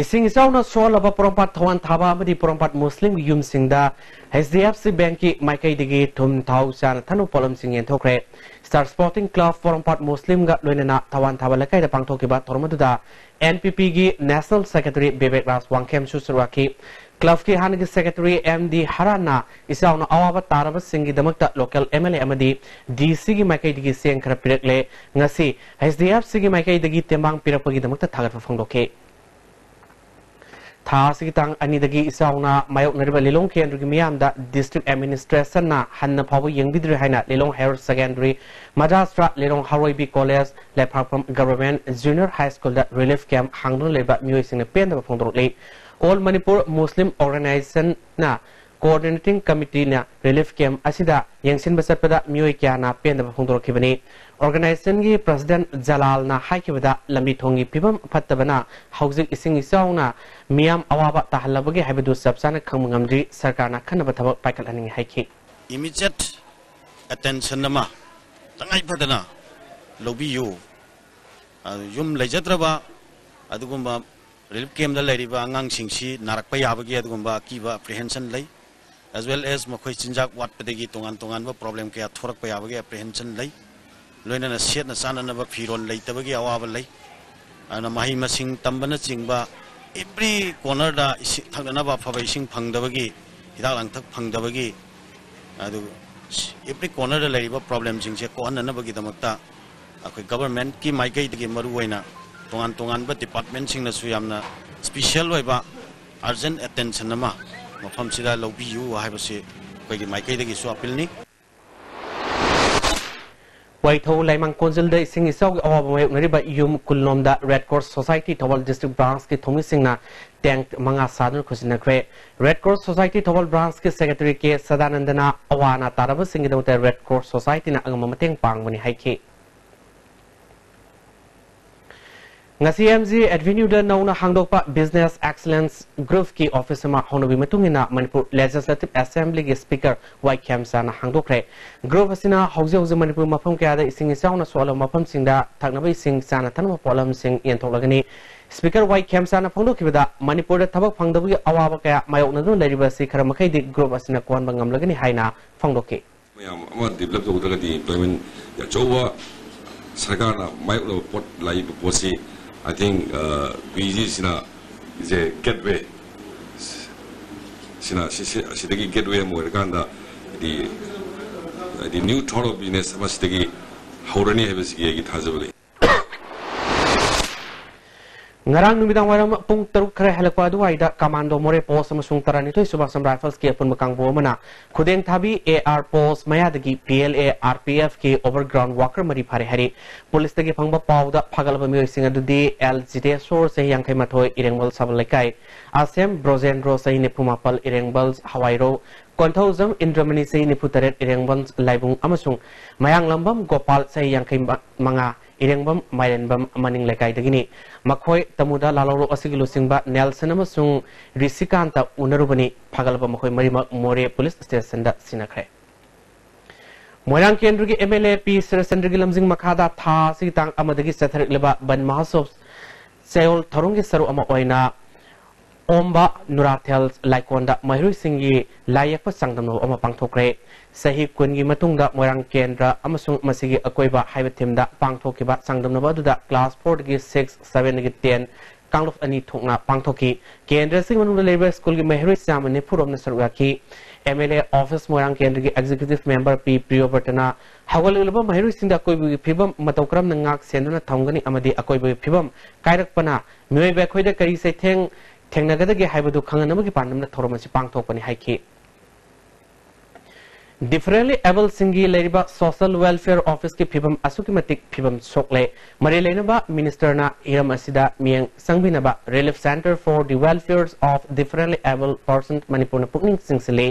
ꯏꯁꯤꯡ ꯏꯆꯥꯎꯅ ꯁꯣꯛꯍꯜꯂꯕ ꯄꯣꯔꯣꯝꯄꯥꯠ ꯊꯋꯥꯟ ꯊꯥꯕ ꯑꯃꯗꯤ ꯄꯣꯔꯣꯝꯄꯥꯠ ꯃꯨꯁꯂꯤꯝꯒꯤ ꯌꯨꯝꯁꯤꯡꯗ H D F C Bankꯀꯤ ꯃꯥꯏꯀꯩꯗꯒꯤ ꯊꯨꯝ, ꯊꯥꯎ, ꯆꯥꯅ ꯊꯛꯅꯕ ꯄꯣꯠꯂꯝꯁꯤꯡ ꯌꯦꯟꯊꯣꯛꯈ꯭ꯔꯦ꯫ Star Sporting Club ꯄꯣꯔꯣꯝꯄꯥꯠ ꯃꯨꯁꯂꯤꯝꯒ ꯂꯣꯏꯅꯅ ꯊꯋꯥꯟ ꯊꯥꯕ ꯂꯩꯀꯥꯏꯗ ꯄꯥꯡꯊꯣꯛꯈꯤꯕ ꯊꯧꯔꯝ ꯑꯗꯨꯗ N P Pꯒꯤ National Secretary Bibek ꯔꯥꯖ ꯋꯥꯡꯈꯦꯝꯁꯨ ꯁꯔꯨꯛ ꯌꯥꯈꯤ꯫ Clubꯀꯤ ꯍꯥꯟꯅꯒꯤ Secretary M D ꯍꯔꯥꯟꯅ ꯏꯆꯥꯎꯅ ꯑꯋꯥꯕ ꯇꯥꯔꯕꯁꯤꯡꯒꯤꯗꯃꯛꯇ local M L A ꯑꯃꯗꯤ D Cꯒꯤ ꯃꯥꯏꯀꯩꯗꯒꯤ ꯆꯦꯡ ꯈꯔ ꯄꯤꯔꯛꯂꯦ꯫ ꯉꯁꯤ H D F Cꯒꯤ ꯃꯥꯏꯀꯩꯗꯒꯤ ꯇꯦꯡꯕꯥꯡ ꯄꯤꯔꯛꯄꯒꯤꯗꯃꯛꯇ ꯊꯥꯒꯠꯄ ꯐꯣꯡꯗꯣꯛꯈꯤ꯫ ꯊꯥ ꯑꯁꯤꯒꯤ ꯇꯥꯡ ꯑꯅꯤꯗꯒꯤ ꯏꯆꯥꯎꯅ ꯃꯥꯌꯣꯛꯅꯔꯤꯕ ꯂꯤꯂꯣꯡ ꯀꯦꯟꯗ꯭ꯔꯒꯤ ꯃꯤꯌꯥꯝꯗ district administrationꯅ ꯍꯟꯅ ꯐꯥꯎꯕ ꯌꯦꯡꯕꯤꯗ꯭ꯔꯤ ꯍꯥꯏꯅ ꯂꯤꯂꯣꯡ Higher Secondary, ꯃꯗ꯭ꯔꯥꯁꯇ ꯂꯤꯂꯣꯡ ꯍꯥꯔꯣꯏꯕꯤ College, ꯂꯩꯐꯥꯛꯐꯝ Government Junior High Schoolꯗ relief camp ꯍꯥꯡꯗꯨꯅ ꯂꯩꯕ ꯃꯤꯑꯣꯏꯁꯤꯡꯅ ꯄꯦꯟꯗꯕ ꯐꯣꯡꯗꯣꯔꯛꯂꯤ꯫ All Manipur Muslim Organizationꯅ Coordinating Committeeꯅ relief camp ꯑꯁꯤꯗ ꯌꯦꯡꯁꯤꯟꯕ ꯆꯠꯄꯗ ꯃꯤꯑꯣꯏ ꯀꯌꯥꯅ ꯄꯦꯟꯗꯕ ꯐꯣꯡꯗꯣꯔꯛꯈꯤꯕꯅꯤ꯫ Organizationꯒꯤ President ꯖꯂꯥꯜꯅ ꯍꯥꯏꯈꯤꯕꯗ, ꯂꯝꯕꯤ ꯊꯣꯡꯒꯤ ꯐꯤꯕꯝ ꯐꯠꯇꯕꯅ ꯍꯧꯖꯤꯛ ꯏꯁꯤꯡ ꯏꯆꯥꯎꯅ ꯃꯤꯌꯥꯝ ꯑꯋꯥꯕ ꯇꯥꯍꯜꯂꯕꯒꯦ ꯍꯥꯏꯕꯗꯨ ꯆꯞ ꯆꯥꯅ ꯈꯪꯕ ꯉꯝꯗ꯭ꯔꯤ꯫ ꯁꯔꯀꯥꯔꯅ ꯑꯈꯟꯅꯕ ꯊꯕꯛ ꯄꯥꯏꯈꯠꯍꯟꯅꯤꯡꯏ ꯍꯥꯏꯈꯤ꯫ Immediate attention ꯑꯃ ꯇꯉꯥꯏ ꯐꯗꯅ ꯂꯧꯕꯤꯌꯨ꯫ ꯑꯗꯨ ꯌꯨꯝ ꯂꯩꯖꯗ꯭ꯔꯕ ꯑꯗꯨꯒꯨꯝꯕ relief campꯇ ꯂꯩꯔꯤꯕ ꯑꯉꯥꯡꯁꯤꯡꯁꯤ ꯅꯥꯔꯛꯄ ꯌꯥꯕꯒꯤ ꯑꯗꯨꯒꯨꯝꯕ ꯑꯀꯤꯕ apprehension ꯂꯩ, as well as ꯃꯈꯣꯏ ꯆꯤꯟꯖꯥꯛ ꯋꯥꯠꯄꯗꯒꯤ ꯇꯣꯉꯥꯟ ꯇꯣꯉꯥꯟꯕ problem ꯀꯌꯥ ꯊꯣꯔꯛꯄ ꯌꯥꯕꯒꯤ apprehension ꯂꯩ, ꯂꯣꯏꯅꯅ ꯁꯦꯠꯅ ꯆꯥꯅꯅꯕ ꯐꯤꯔꯣꯜ ꯂꯩꯇꯕꯒꯤ ꯑꯋꯥꯕ ꯂꯩ꯫ ꯑꯗꯨꯅ ꯃꯍꯩ ꯃꯁꯤꯡ ꯇꯝꯕꯅꯆꯤꯡꯕ every cornerꯗ ꯏꯁꯤꯡ, ꯊꯛꯅꯅꯕ ꯑꯐꯕ ꯏꯁꯤꯡ ꯐꯪꯗꯕꯒꯤ, ꯍꯤꯗꯥꯛ ꯂꯥꯡꯊꯛ ꯐꯪꯗꯕꯒꯤ, ꯑꯗꯨ every cornerꯗ ꯂꯩꯔꯤꯕ problemꯁꯤꯡꯁꯦ ꯀꯣꯛꯍꯟꯅꯅꯕꯒꯤꯗꯃꯛꯇ ꯑꯩꯈꯣꯏ ꯒꯚꯔꯟꯃꯦꯟꯠꯀꯤ ꯃꯥꯏꯀꯩꯗꯒꯤ ꯃꯔꯨꯑꯣꯏꯅ ꯇꯣꯉꯥꯟ ꯇꯣꯉꯥꯟꯕ ꯗꯤꯄꯥꯔꯠꯃꯦꯟꯠꯁꯤꯡꯅꯁꯨ ꯌꯥꯝꯅ ꯁ꯭ꯄꯤꯁꯦꯜ ꯑꯣꯏꯕ ꯑꯔꯖꯦꯟꯠ ꯑꯦꯇꯦꯟꯁꯟ ꯑꯃ ꯃꯐꯝꯁꯤꯗ ꯂꯧꯕꯤꯌꯨ ꯍꯥꯏꯕꯁꯤ ꯑꯩꯈꯣꯏꯒꯤ ꯃꯥꯏꯀꯩꯗꯒꯤꯁꯨ ꯑꯄꯤꯜꯅꯤ꯫ ꯋꯥꯏꯊꯧ ꯂꯥꯏꯃꯥꯡ ꯀꯣꯟꯖꯤꯜꯗ ꯏꯁꯤꯡ ꯏꯆꯥꯎꯒꯤ ꯑꯋꯥꯕ ꯃꯥꯌꯣꯛꯅꯔꯤꯕ ꯌꯨꯝ ꯀꯨꯟꯂꯣꯝꯗ red cross society Thoubal district ꯕ꯭ꯔꯥꯟꯁꯀꯤ ꯊꯧꯃꯤꯁꯤꯡꯅ ꯇꯦꯡꯛ ꯃꯉꯥ ꯁꯥꯗꯨꯅ ꯈꯨꯠꯁꯤꯟꯅꯈ꯭ꯔꯦ꯫ ꯔꯦꯗ ꯀ꯭ꯔꯣꯁ ꯁꯣꯁꯥꯏꯇꯤ ꯊꯧꯕꯥꯜ ꯕ꯭ꯔꯥꯟꯁꯀꯤ ꯁꯦꯀ꯭ꯔꯦꯇꯔꯤ ꯀꯦ ꯁꯗꯥꯅꯟꯗꯅ ꯑꯋꯥ ꯑꯅꯥ ꯇꯥꯔꯕꯁꯤꯡꯒꯤꯗꯃꯛꯇ ꯔꯦꯗ ꯀ꯭ꯔꯣꯁ ꯁꯣꯁꯥꯏꯇꯤꯅ ꯑꯉꯝꯕ ꯃꯇꯦꯡ ꯄꯥꯡꯕꯅꯤ ꯍꯥꯏꯈꯤ꯫ ꯉꯁꯤ ꯑꯦꯝ ꯖꯤ ꯑꯦꯚꯦꯅ꯭ꯌꯨꯗ ꯅꯧꯅ ꯍꯥꯡꯗꯣꯛꯄ ꯕꯤꯖꯤꯅꯦꯁ ꯑꯦꯛꯁꯂꯦꯟꯁ ꯒ꯭ꯔꯨꯞꯀꯤ ꯑꯣꯐꯤꯁ ꯑꯃ ꯍꯧꯅꯕꯤ ꯃꯇꯨꯡ ꯏꯟꯅ ꯃꯅꯤꯄꯨꯔ ꯂꯦꯖꯤꯁꯂꯦꯇꯤꯚ ꯑꯦꯁꯦꯝꯕ꯭ꯂꯤꯒꯤ ꯁ꯭ꯄꯤꯀꯔ ꯋꯥꯏ ꯈꯦꯝꯆꯥꯅ ꯍꯥꯡꯗꯣꯛꯈ꯭ꯔꯦ꯫ ꯒ꯭ꯔꯨꯞ ꯑꯁꯤꯅ ꯍꯧꯖꯤꯛ ꯍꯧꯖꯤꯛ ꯃꯅꯤꯄꯨꯔ ꯃꯐꯝ ꯀꯌꯥꯗ ꯏꯁꯤꯡ ꯏꯆꯥꯎꯅ ꯁꯣꯛꯍꯜꯂꯕ ꯃꯐꯝꯁꯤꯡꯗ ꯊꯛꯅꯕ ꯏꯁꯤꯡ, ꯆꯥꯅ ꯊꯛꯅꯕ ꯄꯣꯠꯂꯝꯁꯤꯡ ꯌꯦꯟꯊꯣꯛꯂꯒꯅꯤ꯫ ꯁ꯭ꯄꯤꯀꯔ ꯋꯥꯏ ꯈꯦꯝꯆꯥꯅ ꯐꯣꯡꯗꯣꯛꯈꯤꯕꯗ, ꯃꯅꯤꯄꯨꯔꯗ ꯊꯕꯛ ꯐꯪꯗꯕꯒꯤ ꯑꯋꯥꯕ ꯀꯌꯥ ꯃꯥꯌꯣꯛꯅꯗꯨꯅ ꯂꯩꯔꯤꯕ ꯑꯁꯤ ꯈꯔ ꯃꯈꯩꯗꯤ ꯒ꯭ꯔꯨꯞ ꯑꯁꯤꯅ ꯀꯣꯛꯍꯟꯕ ꯉꯝꯂꯒꯅꯤ ꯍꯥꯏꯅ ꯐꯣꯡꯗꯣꯛꯈꯤ꯫ ꯃꯌꯥꯝ ꯑꯃ ꯗꯤꯕꯂꯞ ꯇꯧꯗ꯭ꯔꯒꯗꯤ ꯑꯦꯝꯄ꯭ꯂꯣꯏꯃꯦꯟ ꯑꯆꯧꯕ ꯁꯔꯀꯥꯔꯅ ꯃꯥꯌꯣꯛꯅꯕ ꯄꯣꯠ ꯂꯥꯛꯏꯕ ꯄꯣꯠꯁꯤ, I think, ꯕꯤ ꯖꯤ ꯁꯤꯅ is a gateway, ꯁꯤꯅ, ꯁꯤ-, ꯁꯤ-, ꯑꯁꯤꯗꯒꯤ ꯒꯦꯠꯋꯦ ꯑꯃ ꯑꯣꯏꯔꯀꯥꯟꯗ ꯍꯥꯏꯗꯤ, ꯍꯥꯏꯗꯤ new thought of business ꯑꯃ ꯁꯤꯗꯒꯤ ꯍꯧꯔꯅꯤ ꯍꯥꯏꯕꯁꯤꯒꯤ ꯑꯩꯒꯤ ꯊꯥꯖꯕ ꯂꯩ꯫ ꯉꯔꯥꯡ ꯅꯨꯃꯤꯗꯥꯡ ꯋꯥꯏꯔꯝ ꯄꯨꯡ ꯇꯔꯨꯛ ꯈꯔ ꯍꯦꯜꯂꯛꯄ ꯑꯗꯨꯋꯥꯏꯗ ꯀꯃꯥꯟꯗꯣ ꯃꯣꯔꯦ ꯄꯣꯁ ꯑꯃꯁꯨꯡ ꯇꯔꯥꯅꯤꯊꯣꯏ ꯁꯨꯕ ꯑꯁꯥꯝ ꯔꯥꯏꯐꯜꯁꯀꯤ ꯑꯄꯨꯟꯕ ꯀꯥꯡꯕꯨ ꯑꯃꯅ ꯈꯨꯗꯦꯡ ꯊꯥꯕꯤ ꯑꯦ ꯑꯥꯔ ꯄꯣꯁ ꯃꯌꯥꯗꯒꯤ P L A, R P ꯑꯦꯐꯀꯤ ꯑꯣꯚꯔꯒ꯭ꯔꯥꯎꯟ ꯋꯥꯀꯔ ꯃꯔꯤ ꯐꯥꯔꯦ ꯍꯥꯏꯔꯤ꯫ ꯄꯨꯂꯤꯁꯇꯒꯤ ꯐꯪꯕ ꯄꯥꯎꯗ ꯐꯥꯒꯠꯂꯕ ꯃꯤꯑꯣꯏꯁꯤꯡ ꯑꯗꯨꯗꯤ ꯑꯦꯜ ꯖꯤꯇꯦꯁꯣꯔ, ꯆꯍꯤ ꯌꯥꯡꯈꯩ ꯃꯥꯊꯣꯏ, ꯏꯔꯦꯡꯕꯜ ꯁꯥꯕꯜ ꯂꯩꯀꯥꯏ, ꯑꯁꯦꯝ ꯕ꯭ꯔꯣꯖꯦꯟꯗ꯭ꯔꯣ, ꯆꯍꯤ ꯅꯤꯐꯨ ꯃꯥꯄꯜ, ꯏꯔꯦꯡꯕꯜ ꯍꯋꯥꯏꯔꯧ, ꯀꯣꯟꯊꯧꯖꯝ ꯏꯟꯗ꯭ꯔꯃꯅꯤ, ꯆꯍꯤ ꯅꯤꯐꯨ ꯇꯔꯦꯠ, ꯏꯔꯦꯡꯕꯝ ꯂꯥꯏꯕꯨꯡ, ꯑꯃꯁꯨꯡ ꯃꯌꯥꯡꯂꯝꯕꯝ ꯒꯣꯄꯥꯜ, ꯆꯍꯤ ꯌꯥꯡꯈꯩ ꯃꯉꯥ, ꯏꯔꯦꯡꯕꯝ ꯃꯥꯏꯔꯦꯟꯕꯝ ꯃꯅꯤꯡ ꯂꯩꯀꯥꯏꯗꯒꯤꯅꯤ꯫ ꯃꯈꯣꯏ ꯇꯃꯨꯗ ꯂꯥꯜꯍꯧꯔꯣꯛ ꯑꯁꯤꯒꯤ ꯂꯨꯆꯤꯡꯕ ꯅꯦꯜꯁꯟ ꯑꯃꯁꯨꯡ ꯔꯤꯁꯤꯀꯥꯟꯇ ꯎꯅꯔꯨꯕꯅꯤ꯫ ꯐꯥꯒꯠꯂꯕ ꯃꯈꯣꯏ ꯃꯔꯤꯃꯛ ꯃꯣꯔꯦ ꯄꯨꯂꯤꯁ ꯁ꯭ꯇꯦꯁꯟꯗ ꯁꯤꯟꯅꯈ꯭ꯔꯦ꯫ ꯃꯣꯏꯔꯥꯡ ꯀꯦꯟꯗ꯭ꯔꯒꯤ ꯑꯦꯝ ꯑꯦꯜ ꯑꯦ ꯄꯤ ꯁꯨꯔꯦꯁꯆꯟꯗ꯭ꯔꯒꯤ ꯂꯝꯖꯤꯡ ꯃꯈꯥꯗ ꯊꯥ ꯑꯁꯤꯒꯤ ꯇꯥꯡ ꯑꯃꯗꯒꯤ ꯆꯠꯊꯔꯛꯂꯤꯕ ꯕꯟ ꯃꯍꯣꯠꯁꯣꯕ ꯆꯌꯣꯜ ꯊꯧꯔꯝꯒꯤ ꯁꯔꯨꯛ ꯑꯃ ꯑꯣꯏꯅ ꯑꯣꯝꯕ ꯅꯨꯔꯥꯊꯦꯜ ꯂꯥꯏꯀꯣꯟꯗ ꯃꯍꯩꯔꯣꯏꯁꯤꯡꯒꯤ ꯂꯥꯏ ꯌꯦꯛꯄ ꯆꯥꯡꯗꯝꯅꯕ ꯑꯃ ꯄꯥꯡꯊꯣꯛꯈ꯭ꯔꯦ꯫ ꯆꯍꯤ ꯀꯨꯟꯒꯤ ꯃꯇꯨꯡꯗ ꯃꯣꯏꯔꯥꯡ ꯀꯦꯟꯗ꯭ꯔ ꯑꯃꯁꯨꯡ ꯃꯁꯤꯒꯤ ꯑꯀꯣꯏꯕ ꯍꯥꯏꯕ ꯊꯤꯝꯗ ꯄꯥꯡꯊꯣꯛꯈꯤꯕ ꯆꯥꯡꯗꯝꯅꯕ ꯑꯗꯨꯗ ꯀ꯭ꯂꯥꯁ ꯐꯣꯔꯗꯒꯤ ꯁꯤꯛꯁ, ꯁꯚꯦꯟꯗꯒꯤ ꯇꯦꯟ, ꯀꯥꯡꯂꯨꯞ ꯑꯅꯤ ꯊꯣꯛꯅ ꯄꯥꯡꯊꯣꯛꯈꯤ꯫ ꯀꯦꯟꯗ꯭ꯔ ꯑꯁꯤꯒꯤ ꯃꯅꯨꯡꯗ ꯂꯩꯔꯤꯕ ꯁ꯭ꯀꯨꯜꯒꯤ ꯃꯍꯩꯔꯣꯏ ꯆꯥꯝꯃ ꯅꯤꯐꯨ ꯔꯣꯝꯅ ꯁꯔꯨꯛ ꯌꯥꯈꯤ꯫ ꯑꯦꯝ ꯑꯦꯜ ꯑꯦ ꯑꯣꯐꯤꯁ ꯃꯣꯏꯔꯥꯡ ꯀꯦꯟꯗ꯭ꯔꯒꯤ ꯑꯦꯛꯖꯤꯀ꯭ꯌꯨꯇꯤꯚ ꯃꯦꯝꯕꯔ ꯄꯤ ꯄ꯭ꯔꯤꯌꯣꯕꯔꯇꯅ ꯍꯧꯒꯠꯂꯛꯂꯤꯕ ꯃꯍꯩꯔꯣꯏꯁꯤꯡꯗ ꯑꯀꯣꯏꯕꯒꯤ ꯐꯤꯕꯝ ꯃꯇꯧ ꯀꯔꯝꯅ ꯉꯥꯛ ꯁꯦꯟꯗꯨꯅ ꯊꯝꯒꯅꯤ ꯑꯃꯗꯤ ꯑꯀꯣꯏꯕꯒꯤ ꯐꯤꯕꯝ ꯀꯥꯏꯔꯛꯄꯅ ꯃꯤꯑꯣꯏꯕ ꯑꯩꯈꯣꯏꯗ ꯀꯔꯤ ꯆꯩꯊꯦꯡ ꯊꯦꯡꯅꯒꯗꯒꯦ ꯍꯥꯏꯕꯗꯨ ꯈꯪꯍꯟꯅꯕꯒꯤ ꯄꯥꯟꯗꯝꯗ ꯊꯧꯔꯝ ꯑꯁꯤ ꯄꯥꯡꯊꯣꯛꯄꯅꯤ ꯍꯥꯏꯈꯤ꯫ ꯗꯤꯐꯔꯦꯟꯂꯤ ꯑꯦꯕꯜꯁꯤꯡꯒꯤ ꯂꯩꯔꯤꯕ ꯁꯣꯁꯤꯌꯦꯜ ꯋꯦꯜꯐꯤꯌꯔ ꯑꯣꯐꯤꯁꯀꯤ ꯐꯤꯕꯝ ꯑꯁꯨꯛꯀꯤ ꯃꯇꯤꯛ ꯐꯤꯕꯝ ꯁꯣꯛꯂꯦ꯫ ꯃꯔꯤ ꯂꯩꯅꯕ ꯃꯤꯅꯤꯁꯇꯔꯅ ꯍꯤꯔꯝ ꯑꯁꯤꯗ ꯃꯤꯠꯌꯦꯡ ꯆꯪꯕꯤꯅꯕ Relief Centre for the Welfare of Differently Abled Persons ꯃꯅꯤꯄꯨꯔꯅ ꯄꯨꯛꯅꯤꯡ ꯆꯤꯡꯁꯤꯜꯂꯤ꯫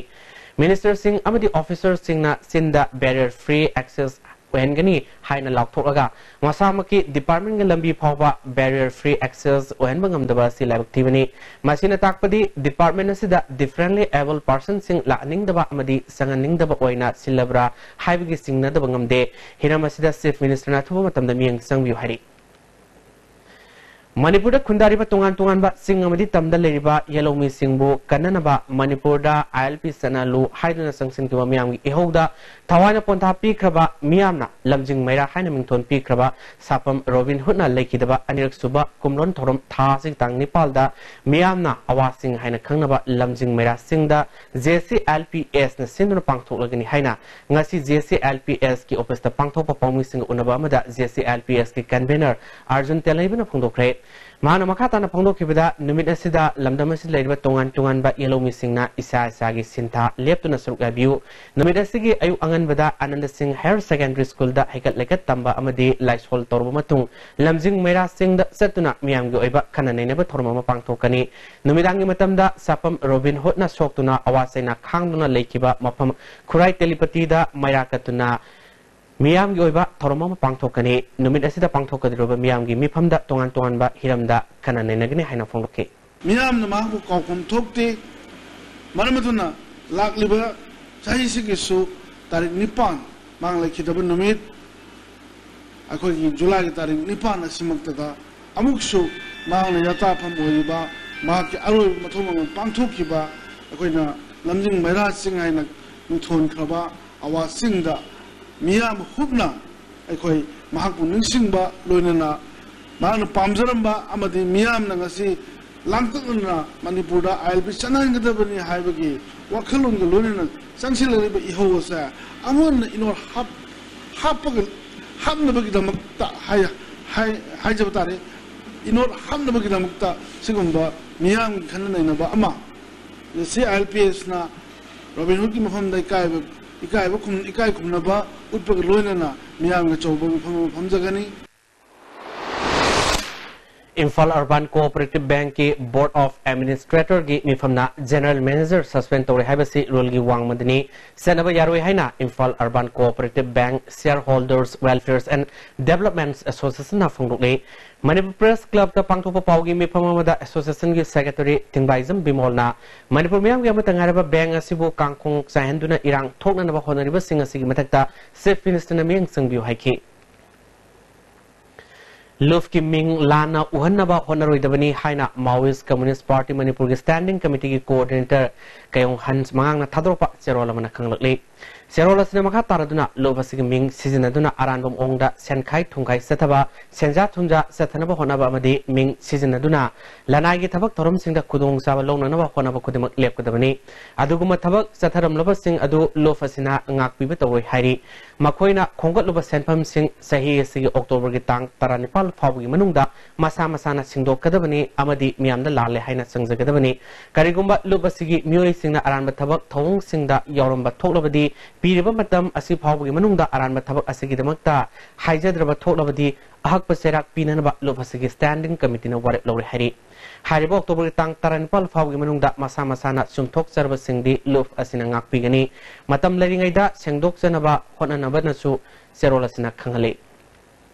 ꯃꯤꯅꯤꯁꯇꯔꯁꯤꯡ ꯑꯃꯗꯤ ꯑꯣꯐꯤꯁꯔꯁꯤꯡꯅ ꯆꯤꯟꯗ barrier free access ꯑꯣꯏꯍꯟꯒꯅꯤ ꯍꯥꯏꯅ ꯂꯥꯎꯊꯣꯛꯂꯒ ꯃꯁꯥꯃꯛꯀꯤ ꯗꯤꯄꯥꯔꯠꯃꯦꯟꯒ ꯂꯝꯕꯤ ꯐꯥꯎꯕ barrier free access ꯑꯣꯏꯍꯟꯕ ꯉꯝꯗꯕ ꯑꯁꯤ ꯂꯥꯏꯕꯛ ꯊꯤꯕꯅꯤ꯫ ꯃꯁꯤꯅ ꯇꯥꯛꯄꯗꯤ ꯗꯤꯄꯥꯔꯠꯃꯦꯟ ꯑꯁꯤꯗ differently abled personꯁꯤꯡ ꯂꯥꯛꯍꯟꯅꯤꯡꯗꯕ ꯑꯃꯗꯤ ꯆꯪꯍꯟꯅꯤꯡꯗꯕ ꯑꯣꯏꯅ ꯁꯤꯜꯂꯕ꯭ꯔꯥ ꯍꯥꯏꯕꯒꯤ ꯆꯤꯡꯅꯗꯕ ꯉꯝꯗꯦ꯫ ꯍꯤꯔꯝ ꯑꯁꯤꯗ ꯆꯤꯐ ꯃꯤꯅꯤꯁꯇꯔꯅ ꯑꯊꯨꯕ ꯃꯇꯝꯗ ꯃꯤꯠꯌꯦꯡ ꯆꯪꯕꯤꯌꯨ ꯍꯥꯏꯔꯤ꯫ ꯃꯅꯤꯄꯨꯔꯗ ꯈꯨꯟꯗꯥꯔꯤꯕ ꯇꯣꯉꯥꯟ ꯇꯣꯉꯥꯟꯕ ꯆꯤꯡ ꯑꯃꯗꯤ ꯇꯝꯗ ꯂꯩꯔꯤꯕ ꯌꯦꯜꯍꯧꯃꯤꯁꯤꯡꯕꯨ ꯀꯟꯅꯅꯕ ꯃꯅꯤꯄꯨꯔꯗ I L P ꯆꯠꯅꯍꯜꯂꯨ ꯍꯥꯏꯗꯨꯅ ꯆꯪꯁꯤꯟꯈꯤꯕ ꯃꯤꯌꯥꯝꯒꯤ ꯏꯍꯧꯗ ꯊꯋꯥꯏꯅ ꯄꯣꯟꯊꯥ ꯄꯤꯈ꯭ꯔꯕ ꯃꯤꯌꯥꯝꯅ ꯂꯝꯖꯤꯡ ꯃꯩꯔꯥ ꯍꯥꯏꯅ ꯃꯤꯡꯊꯣꯟ ꯄꯤꯈ꯭ꯔꯕ ꯁꯥꯄꯝ ꯔꯣꯕꯤꯟ ꯍꯨꯗꯅ ꯂꯩꯈꯤꯗꯕ ꯑꯅꯤꯔꯛ ꯁꯨꯕ ꯀꯨꯝꯂꯣꯟ ꯊꯧꯔꯝ ꯊꯥ ꯑꯁꯤꯒꯤ ꯇꯥꯡ ꯅꯤꯄꯥꯜꯗ ꯃꯤꯌꯥꯝꯅ ꯑꯋꯥ ꯆꯤꯡ ꯍꯥꯏꯅ ꯈꯪꯅꯕ ꯂꯝꯖꯤꯡ ꯃꯩꯔꯥ ꯆꯤꯡꯗ J C L P S ꯅ ꯁꯤꯟꯗꯨꯅ ꯄꯥꯡꯊꯣꯛꯂꯒꯅꯤ ꯍꯥꯏꯅ ꯉꯁꯤ J C L P S ꯀꯤ ꯑꯣꯐꯤꯁꯇ ꯄꯥꯡꯊꯣꯛꯄ ꯄꯥꯎꯃꯤꯁꯤꯡꯒ ꯎꯅꯕ ꯑꯃꯗ J C L P S ꯀꯤ convener ꯑꯥꯔꯖꯨꯟ ꯇꯦꯜꯍꯩꯕꯅ ꯐꯣꯡꯗꯣꯛꯈ꯭ꯔꯦ꯫ ꯃꯍꯥꯛꯅ ꯃꯈꯥ ꯇꯥꯅ ꯐꯣꯡꯗꯣꯛꯈꯤꯕꯗ, ꯅꯨꯃꯤꯠ ꯑꯁꯤꯗ ꯂꯝꯗꯝ ꯑꯁꯤꯗ ꯂꯩꯔꯤꯕ ꯇꯣꯉꯥꯟ ꯇꯣꯉꯥꯟꯕ ꯌꯦꯜꯍꯧꯃꯤꯁꯤꯡꯅ ꯏꯁꯥ ꯏꯁꯥꯒꯤ ꯁꯤꯟꯊꯥ ꯂꯦꯞꯇꯨꯅ ꯁꯔꯨꯛ ꯌꯥꯕꯤꯌꯨ꯫ ꯅꯨꯃꯤꯠ ꯑꯁꯤꯒꯤ ꯑꯌꯨꯛ ꯑꯉꯟꯕꯗ ꯑꯅꯟꯗ ꯁꯤꯡ ꯍꯥꯌꯔ ꯁꯦꯀꯦꯟꯗꯔꯤ ꯁ꯭ꯀꯨꯜꯗ ꯍꯩꯀꯠ ꯂꯩꯀꯠ ꯇꯝꯕ ꯑꯃꯗꯤ ꯂꯥꯏꯁꯣꯜ ꯇꯧꯔꯕ ꯃꯇꯨꯡ ꯂꯝꯖꯤꯡ ꯃꯩꯔꯥ ꯆꯤꯡꯗ ꯆꯠꯇꯨꯅ ꯃꯤꯌꯥꯝꯒꯤ ꯑꯣꯏꯕ ꯈꯟꯅ ꯅꯩꯅꯕ ꯊꯧꯔꯝ ꯑꯃ ꯄꯥꯡꯊꯣꯛꯀꯅꯤ꯫ ꯅꯨꯃꯤꯗꯥꯡꯒꯤ ꯃꯇꯝꯗ ꯁꯥꯄꯝ ꯔꯣꯕꯤꯟ ꯍꯨꯗꯅ ꯁꯣꯛꯇꯨꯅ ꯑꯋꯥ ꯆꯩꯅꯥ ꯈꯥꯡꯗꯨꯅ ꯂꯩꯈꯤꯕ ꯃꯐꯝ ꯈꯨꯔꯥꯏ ꯇꯦꯂꯤꯄꯇꯤꯗ ꯃꯩꯔꯥ ꯀꯠꯇꯨꯅ ꯃꯤꯌꯥꯝꯒꯤ ꯑꯣꯏꯕ ꯊꯧꯔꯝ ꯑꯃ ꯄꯥꯡꯊꯣꯛꯀꯅꯤ꯫ ꯅꯨꯃꯤꯠ ꯑꯁꯤꯗ ꯄꯥꯡꯊꯣꯛꯀꯗꯧꯔꯤꯕ ꯃꯤꯌꯥꯝꯒꯤ ꯃꯤꯐꯝꯗ ꯇꯣꯉꯥꯟ ꯇꯣꯉꯥꯟꯕ ꯍꯤꯔꯝꯗ ꯈꯟꯅ ꯅꯩꯅꯒꯅꯤ ꯍꯥꯏꯅ ꯐꯣꯡꯗꯣꯛꯈꯤ꯫ ꯃꯤꯌꯥꯝꯅ ꯃꯍꯥꯛꯄꯨ ꯀꯥꯎꯐꯝ ꯊꯣꯛꯇꯦ꯫ ꯃꯔꯝ ꯑꯗꯨꯅ ꯂꯥꯛꯂꯤꯕ ꯆꯍꯤꯁꯤꯒꯤꯁꯨ ꯇꯥꯔꯤꯛ ꯅꯤꯄꯥꯟ, ꯃꯍꯥꯛ ꯂꯩꯈꯤꯗꯕ ꯅꯨꯃꯤꯠ, ꯑꯩꯈꯣꯏꯒꯤ ꯖꯨꯂꯥꯏꯒꯤ ꯇꯥꯔꯤꯛ ꯅꯤꯄꯥꯟ ꯑꯁꯤꯃꯛꯇꯗ ꯑꯃꯨꯛꯁꯨ ꯃꯍꯥꯛꯅ ꯌꯥꯇꯥꯐꯝ ꯑꯣꯏꯔꯤꯕ ꯃꯍꯥꯛꯀꯤ ꯑꯔꯣꯏꯕ ꯃꯊꯧ ꯃꯉꯝ ꯄꯥꯡꯊꯣꯛꯈꯤꯕ ꯑꯩꯈꯣꯏꯅ ꯂꯝꯖꯤꯡ ꯃꯩꯔꯥ ꯆꯤꯡ ꯍꯥꯏꯅ ꯃꯤꯡꯊꯣꯟꯈ꯭ꯔꯕ ꯑꯋꯥ ꯆꯤꯡꯗ ꯃꯤꯌꯥꯝ ꯍꯨꯞꯅ ꯑꯩꯈꯣꯏ ꯃꯍꯥꯛꯄꯨ ꯅꯤꯡꯁꯤꯡꯕ ꯂꯣꯏꯅꯅ ꯃꯍꯥꯛꯅ ꯄꯥꯝꯖꯔꯝꯕ ꯑꯃꯗꯤ ꯃꯤꯌꯥꯝꯅ ꯉꯁꯤ ꯂꯥꯡꯇꯛꯅꯅ ꯃꯅꯤꯄꯨꯔꯗ ꯑꯥꯏ ꯑꯦꯜ ꯄꯤ ꯆꯠꯅꯍꯟꯒꯗꯕꯅꯤ ꯍꯥꯏꯕꯒꯤ ꯋꯥꯈꯜꯂꯣꯟꯒ ꯂꯣꯏꯅꯅ ꯆꯪꯁꯤꯜꯂꯛꯂꯤꯕ ꯏꯍꯧ ꯑꯁꯦ ꯑꯃꯨꯛ ꯍꯟꯅ ꯏꯅꯣꯠ ꯍꯥꯞ-, ꯍꯥꯞꯄꯒ, ꯍꯥꯞꯅꯕꯒꯤꯗꯃꯛꯇ ꯍꯥꯏ-, ꯍꯥꯏ-, ꯍꯥꯏꯖꯕ ꯇꯥꯔꯦ꯫ ꯏꯅꯣꯠ ꯍꯥꯞꯅꯕꯒꯤꯗꯃꯛꯇ ꯁꯤꯒꯨꯝꯕ ꯃꯤꯌꯥꯝꯒꯤ ꯈꯟꯅ ꯅꯩꯅꯕ ꯑꯃ, C I L P ꯑꯦꯁꯅ robin ꯍꯨꯗꯀꯤ ꯃꯐꯝꯗ ꯏꯀꯥꯏꯕ, ꯏꯀꯥꯏꯕ ꯈꯨꯝ-, ꯏꯀꯥꯏ ꯈꯨꯝꯅꯕ ꯎꯠꯄꯒ ꯂꯣꯏꯅꯅ ꯃꯤꯌꯥꯝꯒꯤ ꯑꯆꯧꯕ ꯃꯤꯐꯝ ꯑꯃ ꯐꯝꯖꯒꯅꯤ꯫ ꯏꯝꯐꯥꯜ ꯑꯔꯕꯥꯟ ꯀꯣꯑꯣꯄꯔꯦꯇꯤꯚ ꯕꯦꯡꯛꯀꯤ Board of Administratorꯒꯤ ꯃꯤꯐꯝꯅ General Manager suspend ꯇꯧꯔꯦ ꯍꯥꯏꯕꯁꯤ ruleꯒꯤ ꯋꯥꯡꯃꯗꯅꯤ, ꯆꯠꯅꯕ ꯌꯥꯔꯣꯏ ꯍꯥꯏꯅ Imphal urban cooperative bank Shareholders Welfare and Development Associationꯅ ꯐꯣꯡꯗꯣꯛꯂꯤ꯫ ꯃꯅꯤꯄꯨꯔ Press Clubꯇ ꯄꯥꯡꯊꯣꯛꯄ ꯄꯥꯎꯒꯤ ꯃꯤꯐꯝ ꯑꯃꯗ associationꯒꯤ secretary ꯊꯤꯡꯕꯥꯏꯖꯝ ꯕꯤꯃꯣꯜꯅ ꯃꯅꯤꯄꯨꯔ ꯃꯤꯌꯥꯝꯒꯤ ꯑꯃꯠꯇ ꯉꯥꯏꯔꯕ ꯕꯦꯡꯛ ꯑꯁꯤꯕꯨ ꯀꯥꯡꯈꯣꯡ ꯆꯥꯏꯍꯟꯗꯨꯅ ꯏꯔꯥꯡ ꯊꯣꯛꯅꯅꯕ ꯍꯣꯠꯅꯔꯤꯕꯁꯤꯡ ꯑꯁꯤꯒꯤ ꯃꯊꯛꯇ Chief Ministerꯅ ꯃꯤꯠꯌꯦꯡ ꯆꯪꯕꯤꯌꯨ ꯍꯥꯏꯈꯤ꯫ ꯂꯨꯞꯀꯤ ꯃꯤꯡ ꯂꯥꯟꯅ ꯎꯍꯟꯅꯕ ꯍꯣꯠꯅꯔꯣꯏꯗꯕꯅꯤ ꯍꯥꯏꯅ Maoist Communist Party ꯃꯅꯤꯄꯨꯔꯒꯤ Standing Committeeꯒꯤ Coordinator ꯀꯌꯣꯡ ꯍꯟꯁ ꯃꯉꯥꯡꯅ ꯊꯥꯗꯣꯔꯛꯄ ꯆꯦꯔꯣꯜ ꯑꯃꯅ ꯈꯪꯂꯛꯂꯤ꯫ ꯆꯦꯔꯣꯜ ꯑꯁꯤꯅ ꯃꯈꯥ ꯇꯥꯔꯗꯨꯅ ꯂꯨꯞ ꯑꯁꯤꯒꯤ ꯃꯤꯡ ꯁꯤꯖꯤꯟꯅꯗꯨꯅ ꯑꯔꯥꯟꯕ ꯃꯑꯣꯡꯗ ꯁꯦꯟꯈꯥꯏ ꯊꯨꯝꯈꯥꯏ ꯆꯠꯊꯕ, ꯁꯦꯟꯖꯥ ꯊꯨꯝꯖꯥ ꯆꯠꯊꯅꯕ ꯍꯣꯠꯅꯕ ꯑꯃꯗꯤ ꯃꯤꯡ ꯁꯤꯖꯤꯟꯅꯗꯨꯅ ꯂꯅꯥꯏꯒꯤ ꯊꯕꯛ ꯊꯧꯔꯝꯁꯤꯡꯗ ꯈꯨꯗꯣꯡꯆꯥꯕ ꯂꯧꯅꯅꯕ ꯍꯣꯠꯅꯕ ꯈꯨꯗꯤꯡꯃꯛ ꯂꯦꯞꯀꯗꯕꯅꯤ꯫ ꯑꯗꯨꯒꯨꯝꯕ ꯊꯕꯛ ꯆꯠꯊꯔꯝꯂꯕꯁꯤꯡ ꯑꯗꯨ ꯂꯨꯞ ꯑꯁꯤꯅ ꯉꯥꯛꯄꯤꯕ ꯇꯧꯔꯣꯏ ꯍꯥꯏꯔꯤ꯫ ꯃꯈꯣꯏꯅ ꯈꯣꯝꯒꯠꯂꯨꯕ ꯁꯦꯟꯐꯝꯁꯤꯡ ꯆꯍꯤ ꯑꯁꯤꯒꯤ Octoberꯒꯤ ꯇꯥꯡ ꯇꯔꯥꯅꯤꯄꯥꯜ ꯐꯥꯎꯕꯒꯤ ꯃꯅꯨꯡꯗ ꯃꯁꯥ ꯃꯁꯥꯅ ꯁꯤꯡꯗꯣꯛꯀꯗꯕꯅꯤ ꯑꯃꯗꯤ ꯃꯤꯌꯥꯝꯗ ꯂꯥꯜꯂꯦ ꯍꯥꯏꯅ ꯆꯪꯖꯒꯗꯕꯅꯤ꯫ ꯀꯔꯤꯒꯨꯝꯕ ꯂꯨꯞ ꯑꯁꯤꯒꯤ ꯃꯤꯑꯣꯏꯁꯤꯡꯅ ꯑꯔꯥꯟꯕ ꯊꯕꯛ ꯊꯧꯑꯣꯡꯁꯤꯡꯗ ꯌꯥꯎꯔꯝꯕ ꯊꯣꯛꯂꯕꯗꯤ, ꯄꯤꯔꯤꯕ ꯃꯇꯝ ꯑꯁꯤ ꯐꯥꯎꯕꯒꯤ ꯃꯅꯨꯡꯗ ꯑꯔꯥꯟꯕ ꯊꯕꯛ ꯑꯁꯤꯒꯤꯗꯃꯛꯇ ꯍꯥꯏꯖꯗ꯭ꯔꯕ ꯊꯣꯛꯂꯕꯗꯤ, ꯑꯍꯛꯄ ꯆꯩꯔꯥꯛ ꯄꯤꯅꯅꯕ ꯂꯨꯞ ꯑꯁꯤꯒꯤ Standing Committeeꯅ ꯋꯥꯔꯦꯞ ꯂꯧꯔꯦ ꯍꯥꯏꯔꯤ꯫ ꯍꯥꯏꯔꯤꯕ Octoberꯒꯤ ꯇꯥꯡ ꯇꯔꯥꯅꯤꯄꯥꯜ ꯐꯥꯎꯕꯒꯤ ꯃꯅꯨꯡꯗ ꯃꯁꯥ ꯃꯁꯥꯅ ꯆꯨꯝꯊꯣꯛꯆꯔꯕꯁꯤꯡꯗꯤ ꯂꯨꯞ ꯑꯁꯤꯅ ꯉꯥꯛꯄꯤꯒꯅꯤ꯫ ꯃꯇꯝ ꯂꯩꯔꯤꯉꯩꯗ ꯁꯦꯡꯗꯣꯛꯆꯅꯕ ꯍꯣꯠꯅꯅꯕꯅꯁꯨ ꯆꯦꯔꯣꯜ ꯑꯁꯤꯅ ꯈꯪꯍꯜꯂꯤ꯫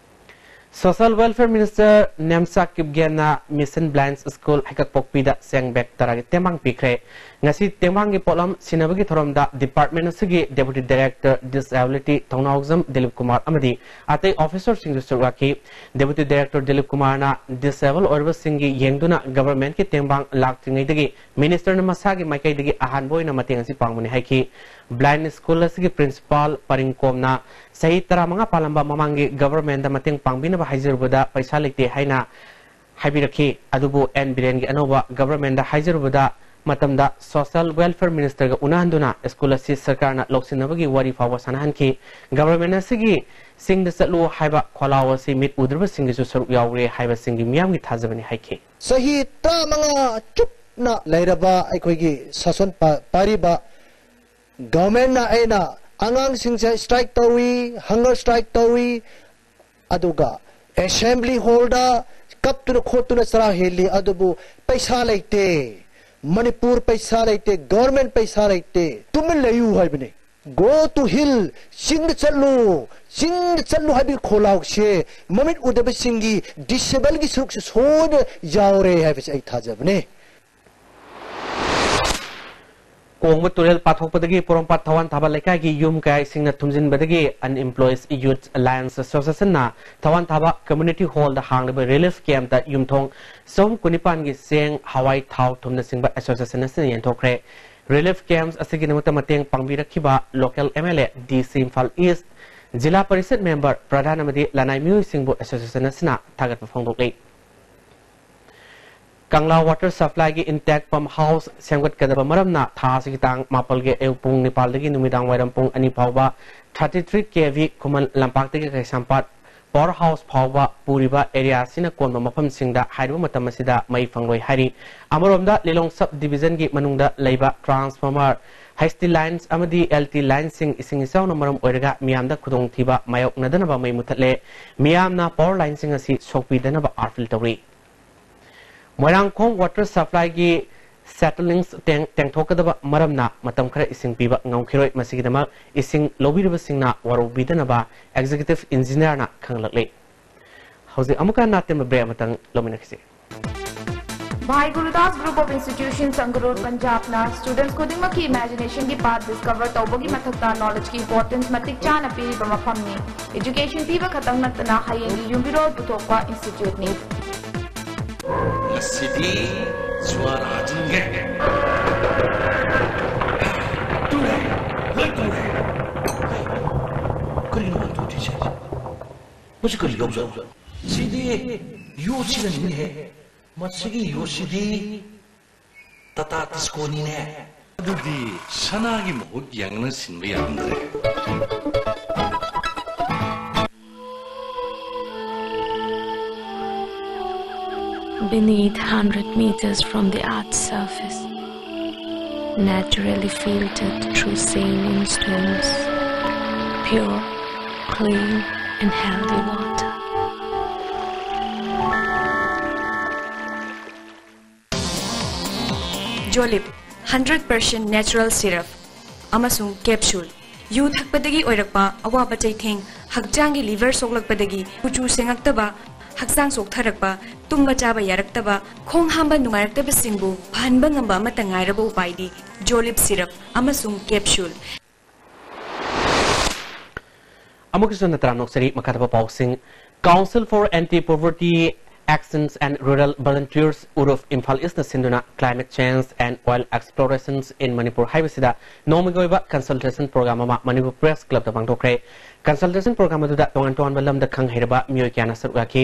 Social Welfare Minister Nemcha ꯀꯤꯞꯒꯦꯟꯅ Mission Blinds School ꯍꯩꯀꯛꯄꯣꯛꯄꯤꯗ ꯆꯦꯡ bag ꯇꯔꯥꯒꯤ ꯇꯦꯡꯕꯥꯡ ꯄꯤꯈ꯭ꯔꯦ꯫ ꯉꯁꯤ ꯇꯦꯡꯕꯥꯡꯒꯤ ꯄꯣꯠꯂꯝ ꯁꯤꯟꯅꯕꯒꯤ ꯊꯧꯔꯝꯗ department ꯑꯁꯤꯒꯤ Deputy Director Disability ꯊꯧꯅꯥꯎꯖꯝ ꯗꯤꯂꯤꯞ ꯀꯨꯃꯥꯔ ꯑꯃꯗꯤ ꯑꯇꯩ officerꯁꯤꯡꯁꯨ ꯁꯔꯨꯛ ꯌꯥꯈꯤ꯫ Deputy Director ꯗꯤꯂꯤꯞ ꯀꯨꯃꯥꯔꯅ disable ꯑꯣꯏꯔꯕꯁꯤꯡꯒꯤ ꯌꯦꯡꯗꯨꯅ governmentꯀꯤ ꯇꯦꯡꯕꯥꯡ ꯂꯥꯛꯇ꯭ꯔꯤꯉꯩꯗꯒꯤ ministerꯅ ꯃꯁꯥꯒꯤ ꯃꯥꯏꯀꯩꯗꯒꯤ ꯑꯍꯥꯟꯕ ꯑꯣꯏꯅ ꯃꯇꯦꯡ ꯑꯁꯤ ꯄꯥꯡꯕꯅꯤ ꯍꯥꯏꯈꯤ꯫ Blind school ꯑꯁꯤꯒꯤ principal ꯄꯔꯤꯡ ꯀꯣꯝꯅ ꯆꯍꯤ ꯇꯔꯥꯃꯉꯥ ꯄꯥꯜꯂꯝꯕ ꯃꯃꯥꯡꯒꯤ governmentꯗ ꯃꯇꯦꯡ ꯄꯥꯡꯕꯤꯅꯕ ꯍꯥꯏꯖꯔꯨꯕꯗ ꯄꯩꯁꯥ ꯂꯩꯇꯦ ꯍꯥꯏꯅ ꯍꯥꯏꯕꯤꯔꯛꯈꯤ꯫ ꯑꯗꯨꯕꯨ ꯑꯦꯟ ꯕꯤꯔꯦꯟꯒꯤ ꯑꯅꯧꯕ governmentꯗ ꯍꯥꯏꯖꯔꯨꯕꯗ ꯃꯇꯝꯗ social welfare ministerꯒ ꯎꯅꯍꯟꯗꯨꯅ school ꯑꯁꯤ ꯁꯔꯀꯥꯔꯅ ꯂꯧꯁꯤꯟꯅꯕꯒꯤ ꯋꯥꯔꯤ ꯐꯥꯎꯕ ꯁꯥꯟꯅꯍꯟꯈꯤ꯫ Government ꯑꯁꯤꯒꯤ ꯆꯤꯡꯗ ꯆꯠꯂꯨ ꯍꯥꯏꯕ ꯈꯣꯜꯂꯥꯎ ꯑꯁꯤ ꯃꯤꯠ ꯎꯗ꯭ꯔꯕꯁꯤꯡꯒꯤꯁꯨ ꯁꯔꯨꯛ ꯌꯥꯎꯔꯦ ꯍꯥꯏꯕꯁꯤꯡꯒꯤ ꯃꯤꯌꯥꯝꯒꯤ ꯊꯥꯖꯕꯅꯤ ꯍꯥꯏꯈꯤ꯫ ꯆꯍꯤ ꯇꯔꯥꯃꯉꯥ ꯆꯨꯞꯅ ꯂꯩꯔꯕ ꯑꯩꯈꯣꯏꯒꯤ ꯁꯥꯁꯣꯟ ꯄꯥ-, ꯄꯥꯏꯔꯤꯕ governmentꯅ ꯑꯩꯅ ꯑꯉꯥꯡꯁꯤꯡꯁꯦ strike ꯇꯧꯏ, hunger strike ꯇꯧꯏ, ꯑꯗꯨꯒ assembly hallꯗ ꯀꯞꯇꯨꯅ ꯈꯣꯠꯇꯨꯅ ꯆꯔꯥ ꯍꯦꯜꯂꯤ, ꯑꯗꯨꯕꯨ ꯄꯩꯁꯥ ꯂꯩꯇꯦ꯫ ꯃꯅꯤꯄꯨꯔ ꯄꯩꯁꯥ ꯂꯩꯇꯦ, government ꯄꯩꯁꯥ ꯂꯩꯇꯦ꯫ ꯇꯨꯃꯤꯟ ꯂꯩꯌꯨ ꯍꯥꯏꯕꯅꯤ꯫ Go to hill, ꯆꯤꯡꯗ ꯆꯠꯂꯨ, ꯆꯤꯡꯗ ꯆꯠꯂꯨ ꯍꯥꯏꯕꯒꯤ ꯈꯣꯜꯂꯥꯎꯁꯦ ꯃꯃꯤꯠ ꯎꯗꯕꯁꯤꯡꯒꯤ, disableꯒꯤ ꯁꯔꯨꯛꯁꯨ ꯁꯣꯏꯗꯅ ꯌꯥꯎꯔꯦ ꯍꯥꯏꯕꯁꯦ ꯑꯩ ꯊꯥꯖꯕꯅꯤ꯫ ꯀꯣꯡꯕ ꯇꯨꯔꯦꯜ ꯄꯥꯊꯣꯛꯄꯗꯒꯤ ꯄꯣꯔꯣꯝꯄꯥꯠ ꯊꯋꯥꯟ ꯊꯥꯕ ꯂꯩꯀꯥꯏꯒꯤ ꯌꯨꯝ ꯀꯌꯥ ꯏꯁꯤꯡꯅ ꯊꯨꯝꯖꯤꯟꯕꯗꯒꯤ Unemployed Youth Alliance Associationꯅ ꯊꯋꯥꯟ ꯊꯥꯕ Community Hallꯗ ꯍꯥꯡꯂꯤꯕ relief campꯇ ꯌꯨꯝꯊꯣꯡ ꯆꯍꯨꯝ ꯀꯨꯟꯅꯤꯄꯥꯟꯒꯤ ꯆꯦꯡ, ꯍꯋꯥꯏ, ꯊꯥꯎ, ꯊꯨꯝꯅꯆꯤꯡꯕ association ꯑꯁꯤꯅ ꯌꯦꯟꯊꯣꯛꯈ꯭ꯔꯦ꯫ Relief camp ꯑꯁꯤꯒꯤꯗꯃꯛꯇ ꯃꯇꯦꯡ ꯄꯥꯡꯕꯤꯔꯛꯈꯤꯕ local MLA, DC Imphal East, ꯖꯤꯂꯥ ꯄꯔꯤꯁꯠ member, ꯄ꯭ꯔꯙꯥꯟ ꯑꯃꯗꯤ ꯂꯅꯥꯏ ꯃꯤꯑꯣꯏꯁꯤꯡꯕꯨ association ꯑꯁꯤꯅ ꯊꯥꯒꯠꯄ ꯐꯣꯡꯗꯣꯛꯂꯤ꯫ ꯀꯪꯂꯥ water supplyꯒꯤ intact pump house ꯁꯦꯝꯒꯠꯀꯗꯕ ꯃꯔꯝꯅ ꯊꯥ ꯑꯁꯤꯒꯤ ꯇꯥꯡ ꯃꯥꯄꯜꯒꯤ ꯑꯌꯨꯛ ꯄꯨꯡ ꯅꯤꯄꯥꯜꯗꯒꯤ ꯅꯨꯃꯤꯗꯥꯡ ꯋꯥꯏꯔꯝ ꯄꯨꯡ ꯑꯅꯤ ꯐꯥꯎꯕ thirty three KV ꯈꯨꯃꯟ ꯂꯝꯄꯥꯛꯇꯒꯤ ꯀꯩꯁꯥꯝꯄꯥꯠ power house ꯐꯥꯎꯕ ꯄꯨꯔꯤꯕ area ꯑꯁꯤꯅ ꯀꯣꯟꯕ ꯃꯐꯝꯁꯤꯡꯗ ꯍꯥꯏꯔꯤꯕ ꯃꯇꯝ ꯑꯁꯤꯗ ꯃꯩ ꯐꯪꯂꯣꯏ ꯍꯥꯏꯔꯤ꯫ ꯑꯃꯔꯣꯝꯗ ꯂꯤꯂꯣꯡ sub divisionꯒꯤ ꯃꯅꯨꯡꯗ ꯂꯩꯕ transformer, H T lines ꯑꯃꯗꯤ L T linesꯁꯤꯡ ꯏꯁꯤꯡ ꯏꯆꯥꯎꯅ ꯃꯔꯝ ꯑꯣꯏꯔꯒ ꯃꯤꯌꯥꯝꯗ ꯈꯨꯗꯣꯡꯊꯤꯕ ꯃꯥꯌꯣꯛꯅꯗꯅꯕ ꯃꯩ ꯃꯨꯊꯠꯂꯦ꯫ ꯃꯤꯌꯥꯝꯅ power lineꯁꯤꯡ ꯑꯁꯤ ꯁꯣꯛꯄꯤꯗꯅꯕ appeal ꯇꯧꯔꯤ꯫ ꯃꯣꯏꯔꯥꯡꯈꯣꯡ water supplyꯒꯤ shuttlings ꯇꯦꯡ-, ꯇꯦꯡꯊꯣꯛꯀꯗꯕ ꯃꯔꯝꯅ ꯃꯇꯝ ꯈꯔ ꯏꯁꯤꯡ ꯄꯤꯕ ꯉꯝꯈꯤꯔꯣꯏ꯫ ꯃꯁꯤꯒꯤꯗꯃꯛ ꯏꯁꯤꯡ ꯂꯧꯕꯤꯔꯤꯕꯁꯤꯡꯅ ꯋꯥꯔꯧꯕꯤꯗꯅꯕ executive engineerꯅ ꯈꯪꯂꯛꯂꯤ꯫ ꯍꯧꯖꯤꯛ ꯑꯃꯨꯛꯀ ꯍꯟꯅ ꯑꯇꯦꯟꯕ break ꯑꯃꯇꯪ ꯂꯧꯃꯤꯟꯅꯈꯤꯁꯤ꯫ Bhai Gurudas Group of Institutions, Sangrur, Punjabꯅ students ꯈꯨꯗꯤꯡꯃꯛꯀꯤ imaginationꯒꯤ path discover ꯇꯧꯕꯒꯤ ꯃꯊꯛꯇ knowledgeꯀꯤ importance ꯃꯇꯤꯛ ꯆꯥꯅ ꯄꯤꯔꯤꯕ ꯃꯐꯝꯅꯤ꯫ Education ꯄꯤꯕ ꯈꯛꯇꯪ ꯅꯠꯇꯅ ꯍꯌꯦꯡꯒꯤ ꯌꯨꯝꯕꯤꯔꯣꯜ ꯄꯨꯊꯣꯛꯄ instituteꯅꯤ꯫ ꯉꯁꯤꯗꯤ ꯖꯨꯋꯥꯔ ꯍꯥꯖꯤꯟꯒꯦ꯫ ꯇꯨꯔꯦ꯫ ꯀꯔꯤꯒꯤꯅꯣ ꯍꯟꯗꯣꯛꯇ꯭ꯔꯤꯁꯦ? ꯃꯁꯤ ꯀꯔꯤ ꯌꯥꯎꯖꯥꯠꯅꯣ? ꯁꯤꯗꯤ ꯌꯣꯠꯁꯤꯅꯅꯤꯅꯦꯍꯦ꯫ ꯃꯁꯤꯒꯤ ꯌꯣꯠꯁꯤꯗꯤ ꯇꯥꯇꯥ ꯇꯤꯁꯀꯣꯅꯤꯅꯦ꯫ ꯑꯗꯨꯗꯤ ꯁꯅꯥꯒꯤ ꯃꯍꯨꯠ ꯌꯦꯡꯅ ꯁꯤꯟꯕ ꯌꯥꯔꯝꯗ꯭ꯔꯦ꯫ Beneath, hundred meters from the earth's surface, naturally filtered through saline stones, pure, clean, and healthy water. Jolib, hundred percent natural syrup ꯑꯃꯁꯨꯡ capsule꯫ ꯌꯨ ꯊꯛꯄꯗꯒꯤ ꯑꯣꯏꯔꯛꯄ ꯑꯋꯥꯕ ꯆꯩꯊꯦꯡ, ꯍꯛꯆꯥꯡꯒꯤ liver ꯁꯣꯛꯂꯛꯄꯗꯒꯤ ꯀꯨꯆꯨ ꯁꯦꯡꯉꯛꯇꯕ, ꯍꯛꯆꯥꯡ ꯆꯣꯛꯊꯔꯛꯄ, ꯇꯨꯝꯕ ꯆꯥꯕ ꯌꯥꯔꯛꯇꯕ, ꯈꯣꯡ ꯍꯥꯝꯕ ꯅꯨꯡꯉꯥꯏꯔꯛꯇꯕꯁꯤꯡꯕꯨ ꯐꯍꯟꯕ ꯉꯝꯕ ꯑꯃꯠꯇ ꯉꯥꯏꯔꯕ ꯎꯄꯥꯏꯗꯤ Jolib syrup ꯑꯃꯁꯨꯡ capsule꯫ ꯑꯃꯨꯛꯀꯁꯨ ꯍꯟꯅ ꯇꯔꯥꯝꯅ ꯑꯣꯛꯆꯔꯤ꯫ ꯃꯈꯥ ꯇꯥꯕ ꯄꯥꯎꯁꯤꯡ꯫ Council for Anti Poverty Actions and Rural Volunteers, ꯎꯔꯨꯐ, Imphal ꯏꯁꯅ ꯁꯤꯟꯗꯨꯅ Climate Change and Oil Explorations in Manipur ꯍꯥꯏꯕꯁꯤꯗ ꯅꯣꯡꯃꯒꯤ ꯑꯣꯏꯕ consultation program ꯑꯃ ꯃꯅꯤꯄꯨꯔ ꯄ꯭ꯔꯦꯁ ꯀ꯭ꯂꯕꯇ ꯄꯥꯡꯊꯣꯛꯈ꯭ꯔꯦ꯫ Consultation program ꯑꯗꯨꯗ ꯇꯣꯉꯥꯟ ꯇꯣꯉꯥꯟꯕ ꯂꯝꯗ ꯈꯪ ꯍꯩꯔꯕ ꯃꯤꯑꯣꯏ ꯀꯌꯥꯅ ꯁꯔꯨꯛ ꯌꯥꯈꯤ꯫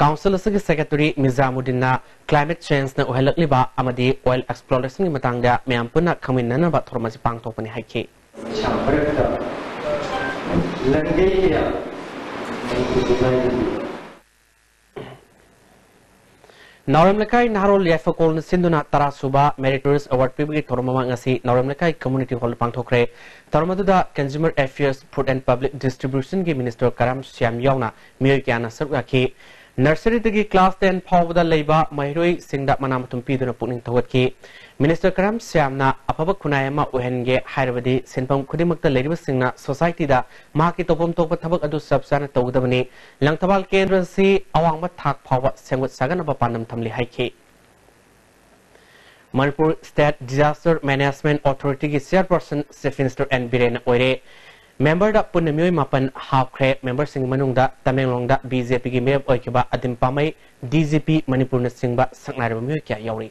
Council ꯑꯁꯤꯒꯤ secretary ꯃꯤꯖꯥꯃꯨꯗꯤꯟꯅ climate changeꯅ ꯑꯣꯏꯍꯜꯂꯛꯂꯤꯕ ꯑꯃꯗꯤ oil explorationꯒꯤ ꯃꯇꯥꯡꯗ ꯃꯌꯥꯝ ꯄꯨꯟꯅ ꯈꯪꯃꯤꯟꯅꯅꯕ ꯊꯧꯔꯝ ꯑꯁꯤ ꯄꯥꯡꯊꯣꯛꯄꯅꯤ ꯍꯥꯏꯈꯤ꯫ ꯄꯩꯁꯥ ꯃꯔꯛꯇ ꯂꯪꯒꯩ ꯀꯌꯥ ꯃꯅꯤꯄꯨꯔꯒꯤ ꯃꯥꯏꯗ ꯅꯥꯎꯔꯦꯝ ꯂꯩꯀꯥꯏ ꯅꯍꯥꯔꯣꯜ ꯌꯥꯏꯐꯈꯣꯜꯅ ꯁꯤꯟꯗꯨꯅ ꯇꯔꯥ ꯁꯨꯕ Meritorious Award ꯄꯤꯕꯒꯤ ꯊꯧꯔꯝ ꯑꯃ ꯉꯁꯤ ꯅꯥꯎꯔꯦꯝ ꯂꯩꯀꯥꯏ Community Hallꯗ ꯄꯥꯡꯊꯣꯛꯈ꯭ꯔꯦ꯫ ꯊꯧꯔꯝ ꯑꯗꯨꯗ Consumer Affairs, Food and Public Distributionꯒꯤ Minister ꯀꯔꯥꯝ ꯁ꯭ꯌꯥꯝ ꯌꯥꯎꯅ ꯃꯤꯑꯣꯏ ꯀꯌꯥꯅ ꯁꯔꯨꯛ ꯌꯥꯈꯤ꯫ Nurseryꯗꯒꯤ class ten ꯐꯥꯎꯕꯗ ꯂꯩꯕ ꯃꯍꯩꯔꯣꯏꯁꯤꯡꯗ ꯃꯅꯥ ꯃꯊꯨꯝ ꯄꯤꯗꯨꯅ ꯄꯨꯛꯅꯤꯡ ꯊꯧꯒꯠꯈꯤ꯫ Minister ꯀꯔꯥꯝ ꯁ꯭ꯌꯥꯝꯅ ꯑꯐꯕ ꯈꯨꯟꯅꯥꯏ ꯑꯃ ꯑꯣꯏꯍꯟꯒꯦ ꯍꯥꯏꯔꯕꯗꯤ ꯁꯤꯟꯐꯝ ꯈꯨꯗꯤꯡꯃꯛꯇ ꯂꯩꯔꯤꯕꯁꯤꯡꯅ societyꯗ ꯃꯍꯥꯛꯀꯤ ꯇꯧꯐꯝ ꯊꯣꯛꯄ ꯊꯕꯛ ꯑꯗꯨ ꯆꯞ ꯆꯥꯅ ꯇꯧꯒꯗꯕꯅꯤ꯫ ꯂꯪꯊꯕꯥꯜ ꯀꯦꯟꯗ꯭ꯔ ꯑꯁꯤ ꯑꯋꯥꯡꯕ ꯊꯥꯛ ꯐꯥꯎꯕ ꯁꯦꯝꯒꯠ ꯁꯥꯒꯠꯅꯕ ꯄꯥꯟꯗꯝ ꯊꯝꯂꯤ ꯍꯥꯏꯈꯤ꯫ Manipur State Disaster Management Authorityꯒꯤ chairperson Chief Minister N ꯕꯤꯔꯦꯟꯅ ꯑꯣꯏꯔꯦ꯫ Memberꯗ ꯄꯨꯟꯅ ꯃꯤꯑꯣꯏ ꯃꯥꯄꯟ ꯍꯥꯞꯈ꯭ꯔꯦ꯫ Memberꯁꯤꯡꯒꯤ ꯃꯅꯨꯡꯗ ꯇꯃꯦꯡꯂꯣꯡꯗ BJPꯒꯤ ꯃꯤꯔꯦꯞ ꯑꯣꯏꯈꯤꯕ ꯑꯗꯤꯝ ꯄꯥꯃꯩ DGP ꯃꯅꯤꯄꯨꯔꯅꯆꯤꯡꯕ ꯁꯛꯅꯥꯏꯔꯕ ꯃꯤꯑꯣꯏ ꯀꯌꯥ ꯌꯥꯎꯔꯤ꯫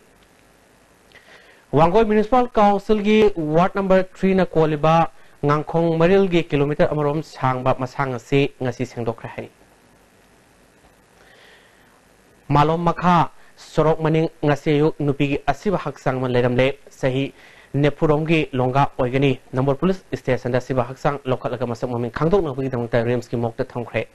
ꯋꯥꯡꯒꯣꯏ Municipal Councilꯒꯤ ward number threeꯅ ꯀꯣꯜꯂꯤꯕ ꯉꯥꯡꯈꯣꯡ ꯃꯔꯤꯜꯒꯤ ꯀꯤꯂꯣꯃꯤꯇꯔ ꯑꯃꯔꯣꯝ ꯁꯥꯡꯕ ꯃꯁꯥꯡ ꯑꯁꯤ ꯉꯁꯤ ꯁꯦꯡꯗꯣꯛꯈ꯭ꯔꯦ ꯍꯥꯏꯔꯤ꯫ ꯃꯥꯂꯣꯝ ꯃꯈꯥ ꯁꯣꯔꯣꯛ ꯃꯅꯤꯡ ꯉꯁꯤ ꯑꯌꯨꯛ ꯅꯨꯄꯤꯒꯤ ꯑꯁꯤꯕ ꯍꯛꯆꯥꯡ ꯑꯃ ꯂꯩꯔꯝꯂꯦ꯫ ꯆꯍꯤ ꯅꯤꯐꯨꯔꯣꯝꯒꯤ ꯂꯣꯡꯒꯥ ꯑꯣꯏꯒꯅꯤ꯫ ꯅꯝꯕꯣꯜ ꯄꯨꯂꯤꯁ ꯁ꯭ꯇꯦꯁꯟꯗ ꯑꯁꯤꯕ ꯍꯛꯆꯥꯡ ꯂꯧꯈꯠꯂꯒ ꯃꯁꯛ ꯃꯃꯤꯡ ꯈꯪꯗꯣꯛꯅꯕꯒꯤꯗꯃꯛꯇ ꯔꯤꯝꯁꯀꯤ ꯃꯣꯔꯒꯇ ꯊꯝꯈ꯭ꯔꯦ꯫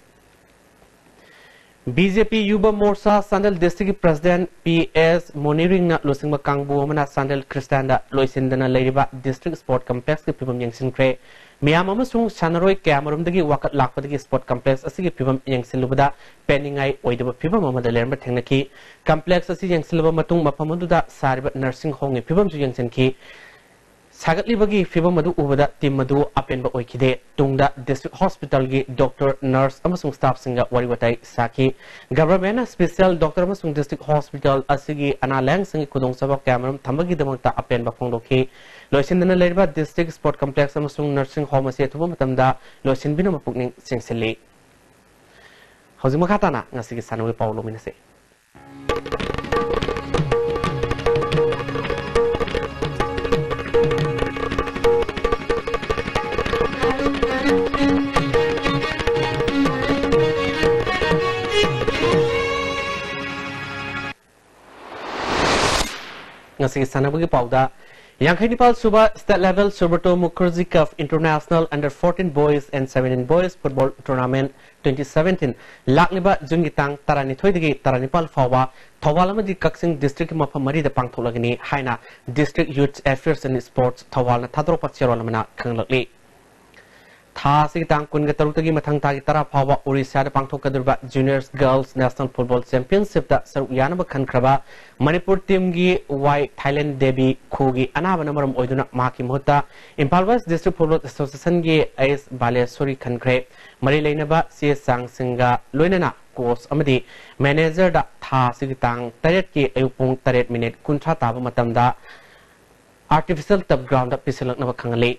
ꯕꯤ ꯖꯦ ꯄꯤ ꯌꯨꯕ ꯃꯣꯔꯆꯥ ꯆꯥꯟꯗꯦꯜ ꯗꯤꯁꯇ꯭ꯔꯤꯛꯀꯤ ꯄ꯭ꯔꯁꯤꯗꯦꯟꯠ ꯄꯤ ꯑꯦꯁ ꯃꯣꯅꯤꯔꯤꯡꯅ ꯂꯨꯆꯤꯡꯕ ꯀꯥꯡꯕꯨ ꯑꯃꯅ ꯆꯥꯟꯗꯦꯜ ꯈ꯭ꯔꯤꯁꯇꯥꯟꯗ ꯂꯣꯏꯁꯤꯟꯗꯅ ꯂꯩꯔꯤꯕ ꯗꯤꯁꯇ꯭ꯔꯤꯛ ꯁ꯭ꯄꯣꯔꯠ ꯀꯝꯄ꯭ꯂꯦꯛꯁꯀꯤ ꯐꯤꯕꯝ ꯌꯦꯡꯁꯤꯟꯈ꯭ꯔꯦ꯫ ꯃꯤꯌꯥꯝ ꯑꯃꯁꯨꯡ ꯁꯥꯟꯅꯔꯣꯏ ꯀꯌꯥꯃꯔꯨꯝꯗꯒꯤ ꯋꯥꯀꯠ ꯂꯥꯛꯄꯗꯒꯤ ꯁ꯭ꯄꯣꯔꯠ ꯀꯝꯄ꯭ꯂꯦꯛꯁ ꯑꯁꯤꯒꯤ ꯐꯤꯕꯝ ꯌꯦꯡꯁꯤꯜꯂꯨꯕꯗ ꯄꯦꯟꯅꯤꯡꯉꯥꯏ ꯑꯣꯏꯗꯕ ꯐꯤꯕꯝ ꯑꯃꯗ ꯂꯩꯔꯝꯕ ꯊꯦꯡꯅꯈꯤ꯫ ꯀꯝꯄ꯭ꯂꯦꯛꯁ ꯑꯁꯤ ꯌꯦꯡꯁꯤꯜꯂꯕ ꯃꯇꯨꯡ ꯃꯐꯝ ꯑꯗꯨꯗ ꯁꯥꯔꯤꯕ ꯅꯔꯁꯤꯡ ꯍꯣꯝꯒꯤ ꯐꯤꯕꯝꯁꯨ ꯌꯦꯡꯁꯤꯟꯈꯤ꯫ ꯁꯥꯒꯠꯂꯤꯕꯒꯤ ꯐꯤꯕꯝ ꯑꯗꯨ ꯎꯕꯗ ꯇꯤꯝ ꯑꯗꯨ ꯑꯄꯦꯟꯕ ꯑꯣꯏꯈꯤꯗꯦ꯫ ꯇꯨꯡꯗ ꯗꯤꯁꯇ꯭ꯔꯤꯛ ꯍꯣꯁꯄꯤꯇꯥꯜꯒꯤ ꯗꯣꯛꯇꯔ, ꯅꯔꯁ ꯑꯃꯁꯨꯡ ꯁ꯭ꯇꯥꯐꯁꯤꯡꯒ ꯋꯥꯔꯤ ꯋꯥꯇꯥꯏ ꯁꯥꯈꯤ꯫ ꯒꯚꯔꯟꯃꯦꯟꯠꯅ ꯁ꯭ꯄꯦꯁꯤꯌꯦꯜ ꯗꯣꯛꯇꯔ ꯑꯃꯁꯨꯡ ꯗꯤꯁꯇ꯭ꯔꯤꯛ ꯍꯣꯁꯄꯤꯇꯥꯜ ꯑꯁꯤꯒꯤ ꯑꯅꯥ ꯂꯥꯌꯦꯡꯁꯪꯒꯤ ꯈꯨꯗꯣꯡꯆꯥꯕ ꯀꯌꯥꯃꯔꯨꯝ ꯊꯝꯕꯒꯤꯗꯃꯛꯇ ꯑꯄꯦꯟꯕ ꯐꯣꯡꯗꯣꯛꯈꯤ꯫ ꯂꯣꯏꯁꯤꯟꯗꯅ ꯂꯩꯔꯤꯕ ꯗꯤꯁꯇ꯭ꯔꯤꯛ ꯁ꯭ꯄꯣꯔꯠ ꯀꯝꯄ꯭ꯂꯦꯛꯁ ꯑꯃꯁꯨꯡ ꯅꯔꯁꯤꯡ ꯍꯣꯝ ꯑꯁꯤ ꯑꯊꯨꯕ ꯃꯇꯝꯗ ꯂꯣꯏꯁꯤꯟꯕꯤꯅꯕ ꯄꯨꯛꯅꯤꯡ ꯆꯤꯡꯁꯤꯜꯂꯤ꯫ ꯍꯧꯖꯤꯛ ꯃꯈꯥ ꯇꯥꯅ ꯉꯁꯤꯒꯤ ꯁꯥꯟꯅꯕꯒꯤ ꯄꯥꯎ ꯂꯧꯃꯤꯟꯅꯁꯤ꯫ ꯉꯁꯤꯒꯤ ꯁꯥꯟꯅꯕꯒꯤ ꯄꯥꯎꯗ, ꯌꯥꯡꯈꯩ ꯅꯤꯄꯥꯜ ꯁꯨꯕ State Level Subrata Mukherjee Cup International Under fourteen Boys and seventeen Boys Football Tournament twenty seventeen ꯂꯥꯛꯂꯤꯕ ꯖꯨꯟꯒꯤ ꯇꯥꯡ ꯇꯔꯥꯅꯤꯊꯣꯏꯗꯒꯤ ꯇꯔꯥꯅꯤꯄꯥꯜ ꯐꯥꯎꯕ ꯊꯧꯕꯥꯜ ꯑꯃꯗꯤ ꯀꯛꯆꯤꯡ ꯗꯤꯁꯇ꯭ꯔꯤꯛꯀꯤ ꯃꯐꯝ ꯃꯔꯤꯗ ꯄꯥꯡꯊꯣꯛꯂꯒꯅꯤ ꯍꯥꯏꯅ District Youth Affairs and Sports ꯊꯧꯕꯥꯜꯅ ꯊꯥꯗꯣꯔꯛꯄ ꯆꯦꯔꯣꯜ ꯑꯃꯅ ꯈꯪꯂꯛꯂꯤ꯫ ꯊꯥ ꯑꯁꯤꯒꯤ ꯇꯥꯡ ꯀꯨꯟꯒ ꯇꯔꯨꯛꯇꯒꯤ ꯃꯊꯪ ꯊꯥꯒꯤ ꯇꯔꯥ ꯐꯥꯎꯕ ꯑꯣꯔꯤꯁꯥꯗ ꯄꯥꯡꯊꯣꯛꯀꯗꯧꯔꯤꯕ Juniors Girls National Football Championshipꯇ ꯁꯔꯨꯛ ꯌꯥꯅꯕ ꯈꯟꯈ꯭ꯔꯕ ꯃꯅꯤꯄꯨꯔ ꯇꯤꯝꯒꯤ ꯋꯥꯏ ꯊꯥꯏꯂꯦꯟ ꯗꯦꯕꯤ ꯈꯨꯒꯤ ꯑꯅꯥꯕꯅ ꯃꯔꯝ ꯑꯣꯏꯗꯨꯅ ꯃꯍꯥꯛꯀꯤ ꯃꯍꯨꯠꯇ ꯏꯝꯐꯥꯜ West District Football Associationꯒꯤ ꯑꯦꯁ ꯕꯥꯂꯦꯁꯣꯔꯤ ꯈꯟꯈ꯭ꯔꯦ꯫ ꯃꯔꯤ ꯂꯩꯅꯕ ꯆꯦ ꯆꯥꯡꯁꯤꯡꯒ ꯂꯣꯏꯅꯅ ꯀꯣꯆ ꯑꯃꯗꯤ ꯃꯦꯅꯦꯖꯔꯗ ꯊꯥ ꯑꯁꯤꯒꯤ ꯇꯥꯡ ꯇꯔꯦꯠꯀꯤ ꯑꯌꯨꯛ ꯄꯨꯡ ꯇꯔꯦꯠ ꯃꯤꯅꯤꯠ ꯀꯨꯟꯊ꯭ꯔꯥ ꯇꯥꯕ ꯃꯇꯝꯗ Artificial Turf Groundꯗ ꯄꯤꯁꯤꯜꯂꯛꯅꯕ ꯈꯪꯍꯜꯂꯤ꯫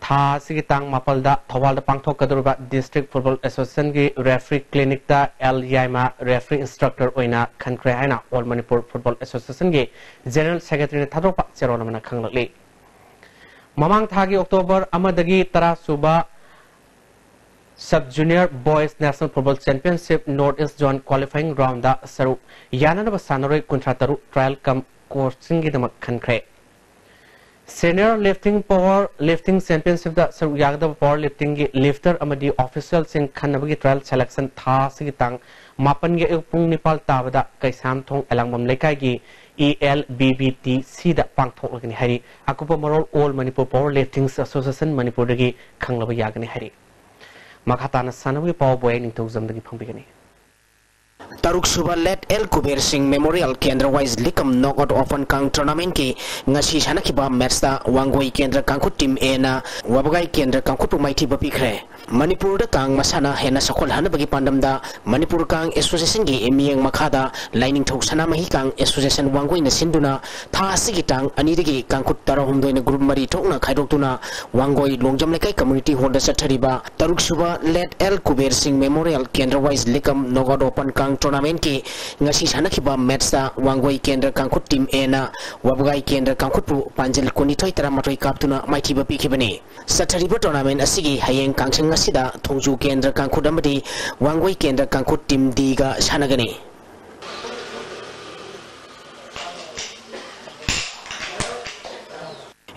ꯊꯥ ꯑꯁꯤꯒꯤ ꯇꯥꯡ ꯃꯥꯄꯜꯗ ꯊꯧꯕꯥꯜꯗ ꯄꯥꯡꯊꯣꯛꯀꯗꯧꯔꯤꯕ District Football Associationꯒꯤ Referee Clinicꯇ ꯑꯦꯜ ꯌꯥꯏꯃ Referee Instructor ꯑꯣꯏꯅ ꯈꯟꯈ꯭ꯔꯦ ꯍꯥꯏꯅ All Manipur Football Associationꯒꯤ General Secretaryꯅ ꯊꯥꯗꯣꯛꯄ ꯆꯦꯔꯣꯜ ꯑꯃꯅ ꯈꯪꯂꯛꯂꯤ꯫ ꯃꯃꯥꯡ ꯊꯥꯒꯤ ꯑꯣꯛꯇꯣꯕꯔ ꯑꯃꯗꯒꯤ ꯇꯔꯥ ꯁꯨꯕ Sub Junior Boys National Football Championship North East Zone Qualifying Round ꯗ ꯁꯔꯨꯛ ꯌꯥꯅꯅꯕ ꯁꯥꯟꯅꯔꯣꯏ ꯀꯨꯟꯊ꯭ꯔꯥ ꯇꯔꯨꯛ trial cum coaching ꯒꯤꯗꯃꯛ ꯈꯟꯈ꯭ꯔꯦ꯫ Senior Lifting Power Lifting Championship ꯗ ꯁꯔꯨꯛ ꯌꯥꯒꯗꯕ power lifting ꯒꯤ lifter ꯑꯃꯗꯤ official ꯁꯤꯡ ꯈꯟꯅꯕꯒꯤ trial selection ꯊꯥ ꯑꯁꯤꯒꯤ ꯇꯥꯡ ꯃꯥꯄꯟꯒꯤ ꯑꯌꯨꯛ ꯄꯨꯡ ꯅꯤꯄꯥꯜ ꯇꯥꯕꯗ ꯀꯩꯁꯥꯝꯊꯣꯡ ꯑꯦꯂꯥꯡꯕꯝ ꯂꯩꯀꯥꯏꯒꯤ E L B B T C ꯗ ꯄꯥꯡꯊꯣꯛꯂꯒꯅꯤ ꯍꯥꯏꯔꯤ꯫ ꯑꯀꯨꯞꯄ ꯃꯔꯣꯜ All Manipur Power Lifting Association ꯃꯅꯤꯄꯨꯔꯗꯒꯤ ꯈꯪꯂꯕ ꯌꯥꯒꯅꯤ ꯍꯥꯏꯔꯤ꯫ ꯃꯈꯥ ꯇꯥꯅ ꯁꯥꯟꯅꯕꯒꯤ ꯄꯥꯎ ꯕꯣꯌꯥꯏ ꯅꯤꯡꯊꯧꯖꯝꯗꯒꯤ ꯐꯪꯕꯤꯒꯅꯤ꯫ ꯇꯔꯨꯛ ꯁꯨꯕ Late L ꯀꯨꯕꯦꯔ ꯁꯤꯡ Memorial Kendra Wise Likam Knockout Open Kang Tournament ꯀꯤ ꯉꯁꯤ ꯁꯥꯟꯅꯈꯤꯕ match ꯇ ꯋꯥꯡꯒꯣꯏ ꯀꯦꯟꯗ꯭ꯔ ꯀꯥꯡꯈꯨꯠ team A ꯅ ꯋꯥꯕꯒꯥꯏ ꯀꯦꯟꯗ꯭ꯔ ꯀꯥꯡꯈꯨꯠꯄꯨ ꯃꯥꯏꯊꯤꯕ ꯄꯤꯈ꯭ꯔꯦ꯫ ꯃꯅꯤꯄꯨꯔꯗ ꯀꯥꯡ ꯃꯁꯥꯟꯅ ꯍꯦꯟꯅ ꯆꯥꯎꯈꯠꯍꯟꯅꯕꯒꯤ ꯄꯥꯟꯗꯝꯗ ꯃꯅꯤꯄꯨꯔ ꯀꯥꯡ Association ꯒꯤ ꯃꯤꯠꯌꯦꯡ ꯃꯈꯥꯗ ꯂꯥꯏꯅꯤꯡꯊꯧ ꯁꯅꯥꯃꯍꯤ ꯀꯥꯡ Association ꯋꯥꯡꯒꯣꯏꯅ ꯁꯤꯟꯗꯨꯅ ꯊꯥ ꯑꯁꯤꯒꯤ ꯇꯥꯡ ꯑꯅꯤꯗꯒꯤ ꯀꯥꯡꯈꯨꯠ ꯇꯔꯥꯍꯨꯝꯗꯣꯏꯅ group ꯃꯔꯤ ꯊꯣꯛꯅ ꯈꯥꯏꯗꯣꯛꯇꯨꯅ ꯋꯥꯡꯒꯣꯏ ꯂꯣꯡꯖꯝ ꯂꯩꯀꯥꯏ community hall ꯗ ꯆꯠꯊꯔꯤꯕ ꯇꯔꯨꯛ ꯁꯨꯕ Late L ꯀꯨꯕꯦꯔ ꯁꯤꯡ Memorial Kendra Wise Likam Knockout Open ꯀꯥꯡ Tournament ꯀꯤ ꯉꯁꯤ ꯁꯥꯟꯅꯈꯤꯕ match ꯇ ꯋꯥꯡꯒꯣꯏ ꯀꯦꯟꯗ꯭ꯔ ꯀꯥꯡꯈꯨꯠ team A ꯅ ꯋꯥꯕꯒꯥꯏ ꯀꯦꯟꯗ꯭ꯔ ꯀꯥꯡꯈꯨꯠꯄꯨ ꯄꯥꯟꯖꯤꯜ ꯀꯨꯟꯅꯤꯊꯣꯏ ꯇꯔꯥꯃꯥꯊꯣꯏ ꯀꯥꯞꯇꯨꯅ ꯃꯥꯏꯊꯤꯕ ꯄꯤꯈꯤꯕꯅꯤ꯫ ꯆꯠꯊꯔꯤꯕ tournament ꯑꯁꯤꯒꯤ ꯍꯌꯦꯡ ꯀꯥꯡꯁꯪ ꯑꯁꯤꯗ ꯊꯣꯡꯖꯨ ꯀꯦꯟꯗ꯭ꯔ ꯀꯥꯡꯈꯨꯠ ꯑꯃꯗꯤ ꯋꯥꯡꯒꯣꯏ ꯀꯦꯟꯗ꯭ꯔ ꯀꯥꯡꯈꯨꯠ team D ꯒ ꯁꯥꯟꯅꯒꯅꯤ꯫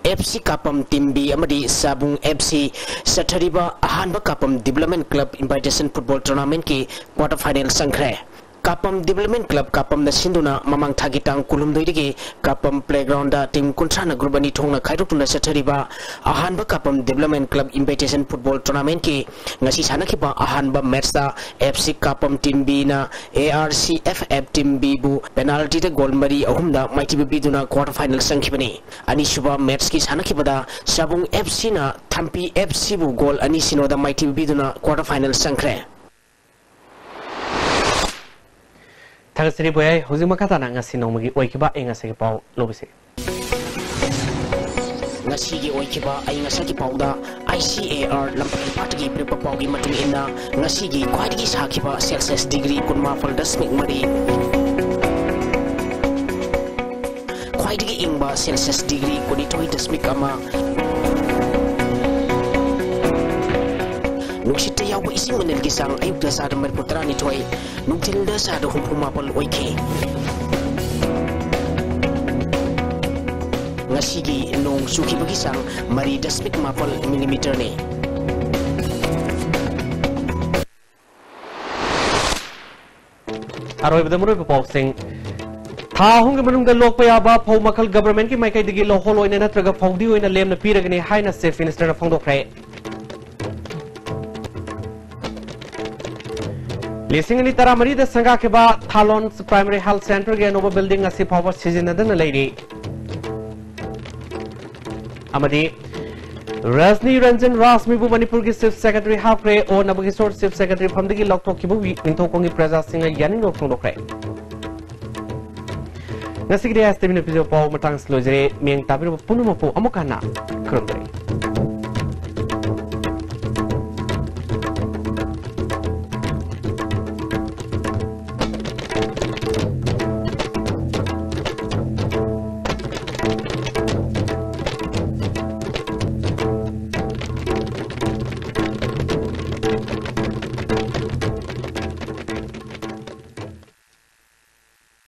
F C ꯀꯥꯄꯝ team B ꯑꯃꯗꯤ ꯁꯥꯕꯨꯡ F C ꯆꯠꯊꯔꯤꯕ ꯑꯍꯥꯟꯕ ꯀꯥꯄꯝ Development Club Invitation Football Tournament ꯀꯤ quarter final ꯆꯪꯈ꯭ꯔꯦ꯫ ꯀꯥꯄꯝ Development Club ꯀꯥꯄꯝꯅ ꯁꯤꯟꯗꯨꯅ ꯃꯃꯥꯡ ꯊꯥꯒꯤ ꯇꯥꯡ ꯀꯨꯟꯍꯨꯝꯗꯣꯏꯗꯒꯤ ꯀꯥꯄꯝ playground ꯗ team ꯀꯨꯟꯊ꯭ꯔꯥꯅ group ꯑꯅꯤ ꯊꯣꯛꯅ ꯈꯥꯏꯗꯣꯛꯇꯨꯅ ꯆꯠꯊꯔꯤꯕ ꯑꯍꯥꯟꯕ ꯀꯥꯄꯝ Development Club Invitation Football Tournament ꯀꯤ ꯉꯁꯤ ꯁꯥꯟꯅꯈꯤꯕ ꯑꯍꯥꯟꯕ match ꯇ F C ꯀꯥꯄꯝ team B ꯅ A R C F F team B ꯕꯨ penalty ꯗ goal ꯃꯔꯤ ꯑꯍꯨꯝꯗ ꯃꯥꯏꯊꯤꯕ ꯄꯤꯗꯨꯅ quarter final ꯆꯪꯈꯤꯕꯅꯤ꯫ ꯑꯅꯤꯁꯨꯕ match ꯀꯤ ꯁꯥꯟꯅꯈꯤꯕꯗ ꯁꯥꯕꯨꯡ F C ꯅ ꯊꯝꯄꯤ F C ꯕꯨ goal ꯑꯅꯤ ꯁꯤꯅꯣꯗ ꯃꯥꯏꯊꯤꯕ ꯄꯤꯗꯨꯅ quarter final ꯆꯪꯈ꯭ꯔꯦ꯫ ꯊꯥꯒꯠꯆꯔꯤ ꯕꯣꯌꯥꯏ꯫ ꯍꯧꯖꯤꯛ ꯃꯈꯥ ꯇꯥꯅ ꯉꯁꯤ ꯅꯣꯡꯃꯒꯤ ꯑꯣꯏꯈꯤꯕ ꯑꯏꯪ ꯑꯁꯥꯒꯤ ꯄꯥꯎ ꯂꯧꯕꯤꯁꯤ꯫ ꯉꯁꯤꯒꯤ ꯑꯣꯏꯈꯤꯕ ꯑꯏꯪ ꯑꯁꯥꯒꯤ ꯄꯥꯎꯗ I C A R ꯂꯝꯄꯥꯛ ꯏꯄꯥꯠꯇꯒꯤ ꯄꯤꯔꯛꯄ ꯄꯥꯎꯒꯤ ꯃꯇꯨꯡ ꯏꯟꯅ, ꯉꯁꯤꯒꯤ ꯈ꯭ꯋꯥꯏꯗꯒꯤ ꯁꯥꯈꯤꯕ Celsius degree ꯀꯨꯟꯃꯥꯄꯜ ꯗꯁꯃꯤꯛ ꯃꯔꯤ, ꯈ꯭ꯋꯥꯏꯗꯒꯤ ꯏꯪꯕ Celsius degree ꯀꯨꯟꯅꯤꯊꯣꯏ ꯗꯁꯃꯤꯛ ꯑꯃ, ꯇꯧꯕ ꯏꯁꯤꯡ ꯃꯅꯤꯜꯒꯤ ꯆꯥꯡ ꯑꯌꯨꯛꯇ ꯆꯥꯗ ꯃꯔꯤꯐꯨ ꯇꯔꯥꯅꯤꯊꯣꯏ, ꯅꯨꯡꯊꯤꯜꯗ ꯆꯥꯗ ꯍꯨꯝꯐꯨ ꯃꯥꯄꯜ ꯑꯣꯏꯈꯤ꯫ ꯉꯁꯤꯒꯤ ꯅꯣꯡ ꯆꯨꯈꯤꯕꯒꯤ ꯆꯥꯡ ꯃꯔꯤ ꯗꯁꯃꯤꯛ ꯃꯥꯄꯜ ꯃꯤꯂꯤꯃꯤꯇꯔꯅꯤ꯫ ꯑꯔꯣꯏꯕꯗ ꯃꯔꯨꯑꯣꯏꯕ ꯄꯥꯎꯁꯤꯡ꯫ ꯊꯥ ꯑꯍꯨꯝꯒꯤ ꯃꯅꯨꯡꯗ ꯂꯣꯛꯄ ꯌꯥꯕ ꯐꯧ ꯃꯈꯜ ꯒꯚꯔꯟꯃꯦꯟꯠꯀꯤ ꯃꯥꯏꯀꯩꯗꯒꯤ ꯂꯧꯍꯣꯜ ꯑꯣꯏꯅ ꯅꯠꯇ꯭ꯔꯒ ꯐꯧꯗꯤ ꯑꯣꯏꯅ ꯂꯦꯝꯅ ꯄꯤꯔꯒꯅꯤ ꯍꯥꯏꯅ ꯆꯤꯐ ꯃꯤꯅꯤꯁꯇꯔꯅ ꯐꯣꯡꯗꯣꯛꯈ꯭ꯔꯦ꯫ ꯂꯤꯁꯤꯡ ꯑꯅꯤ ꯇꯔꯥꯃꯔꯤꯗ ꯁꯪꯒꯥꯈꯤꯕ ꯊꯥꯂꯣꯟ ꯄ꯭ꯔꯥꯏꯃꯔꯤ ꯍꯦꯜꯊ ꯁꯦꯟꯇꯔꯒꯤ ꯑꯅꯧꯕ ꯕꯤꯜꯗꯤꯡ ꯉꯁꯤ ꯐꯥꯎꯕ ꯁꯤꯖꯤꯟꯅꯗꯅ ꯂꯩꯔꯤ꯫ ꯑꯃꯗꯤ ꯔꯖꯅꯤ ꯔꯟꯖꯟ ꯔꯥꯖꯃꯤꯕꯨ ꯃꯅꯤꯄꯨꯔꯒꯤ ꯆꯤꯐ ꯁꯦꯀ꯭ꯔꯦꯇꯔꯤ ꯍꯥꯞꯈ꯭ꯔꯦ꯫ ꯑꯣ ꯅꯕꯀꯤꯁꯣꯔ ꯆꯤꯐ ꯁꯦꯀ꯭ꯔꯦꯇꯔꯤ ꯐꯝꯗꯒꯤ ꯂꯧꯊꯣꯛꯈꯤꯕ ꯅꯤꯡꯊꯧꯈꯣꯡꯒꯤ ꯄ꯭ꯔꯖꯥꯁꯤꯡꯅ ꯌꯥꯅꯤꯡꯗꯕ ꯐꯣꯡꯗꯣꯛꯈ꯭ꯔꯦ꯫ ꯉꯁꯤꯒꯤꯗꯤ ꯑꯦꯁ ꯇꯤ ꯚꯤꯅ ꯄꯤꯖꯕ ꯄꯥꯎ ꯃꯇꯥꯡꯁꯤ ꯂꯣꯏꯖꯔꯦ꯫ ꯃꯤꯠꯌꯦꯡ ꯇꯥꯕꯤꯔꯕ ꯄꯨꯝꯅꯃꯛꯄꯨ ꯑꯃꯨꯛ ꯍꯟꯅ ꯈꯨꯔꯨꯝꯖꯔꯤ꯫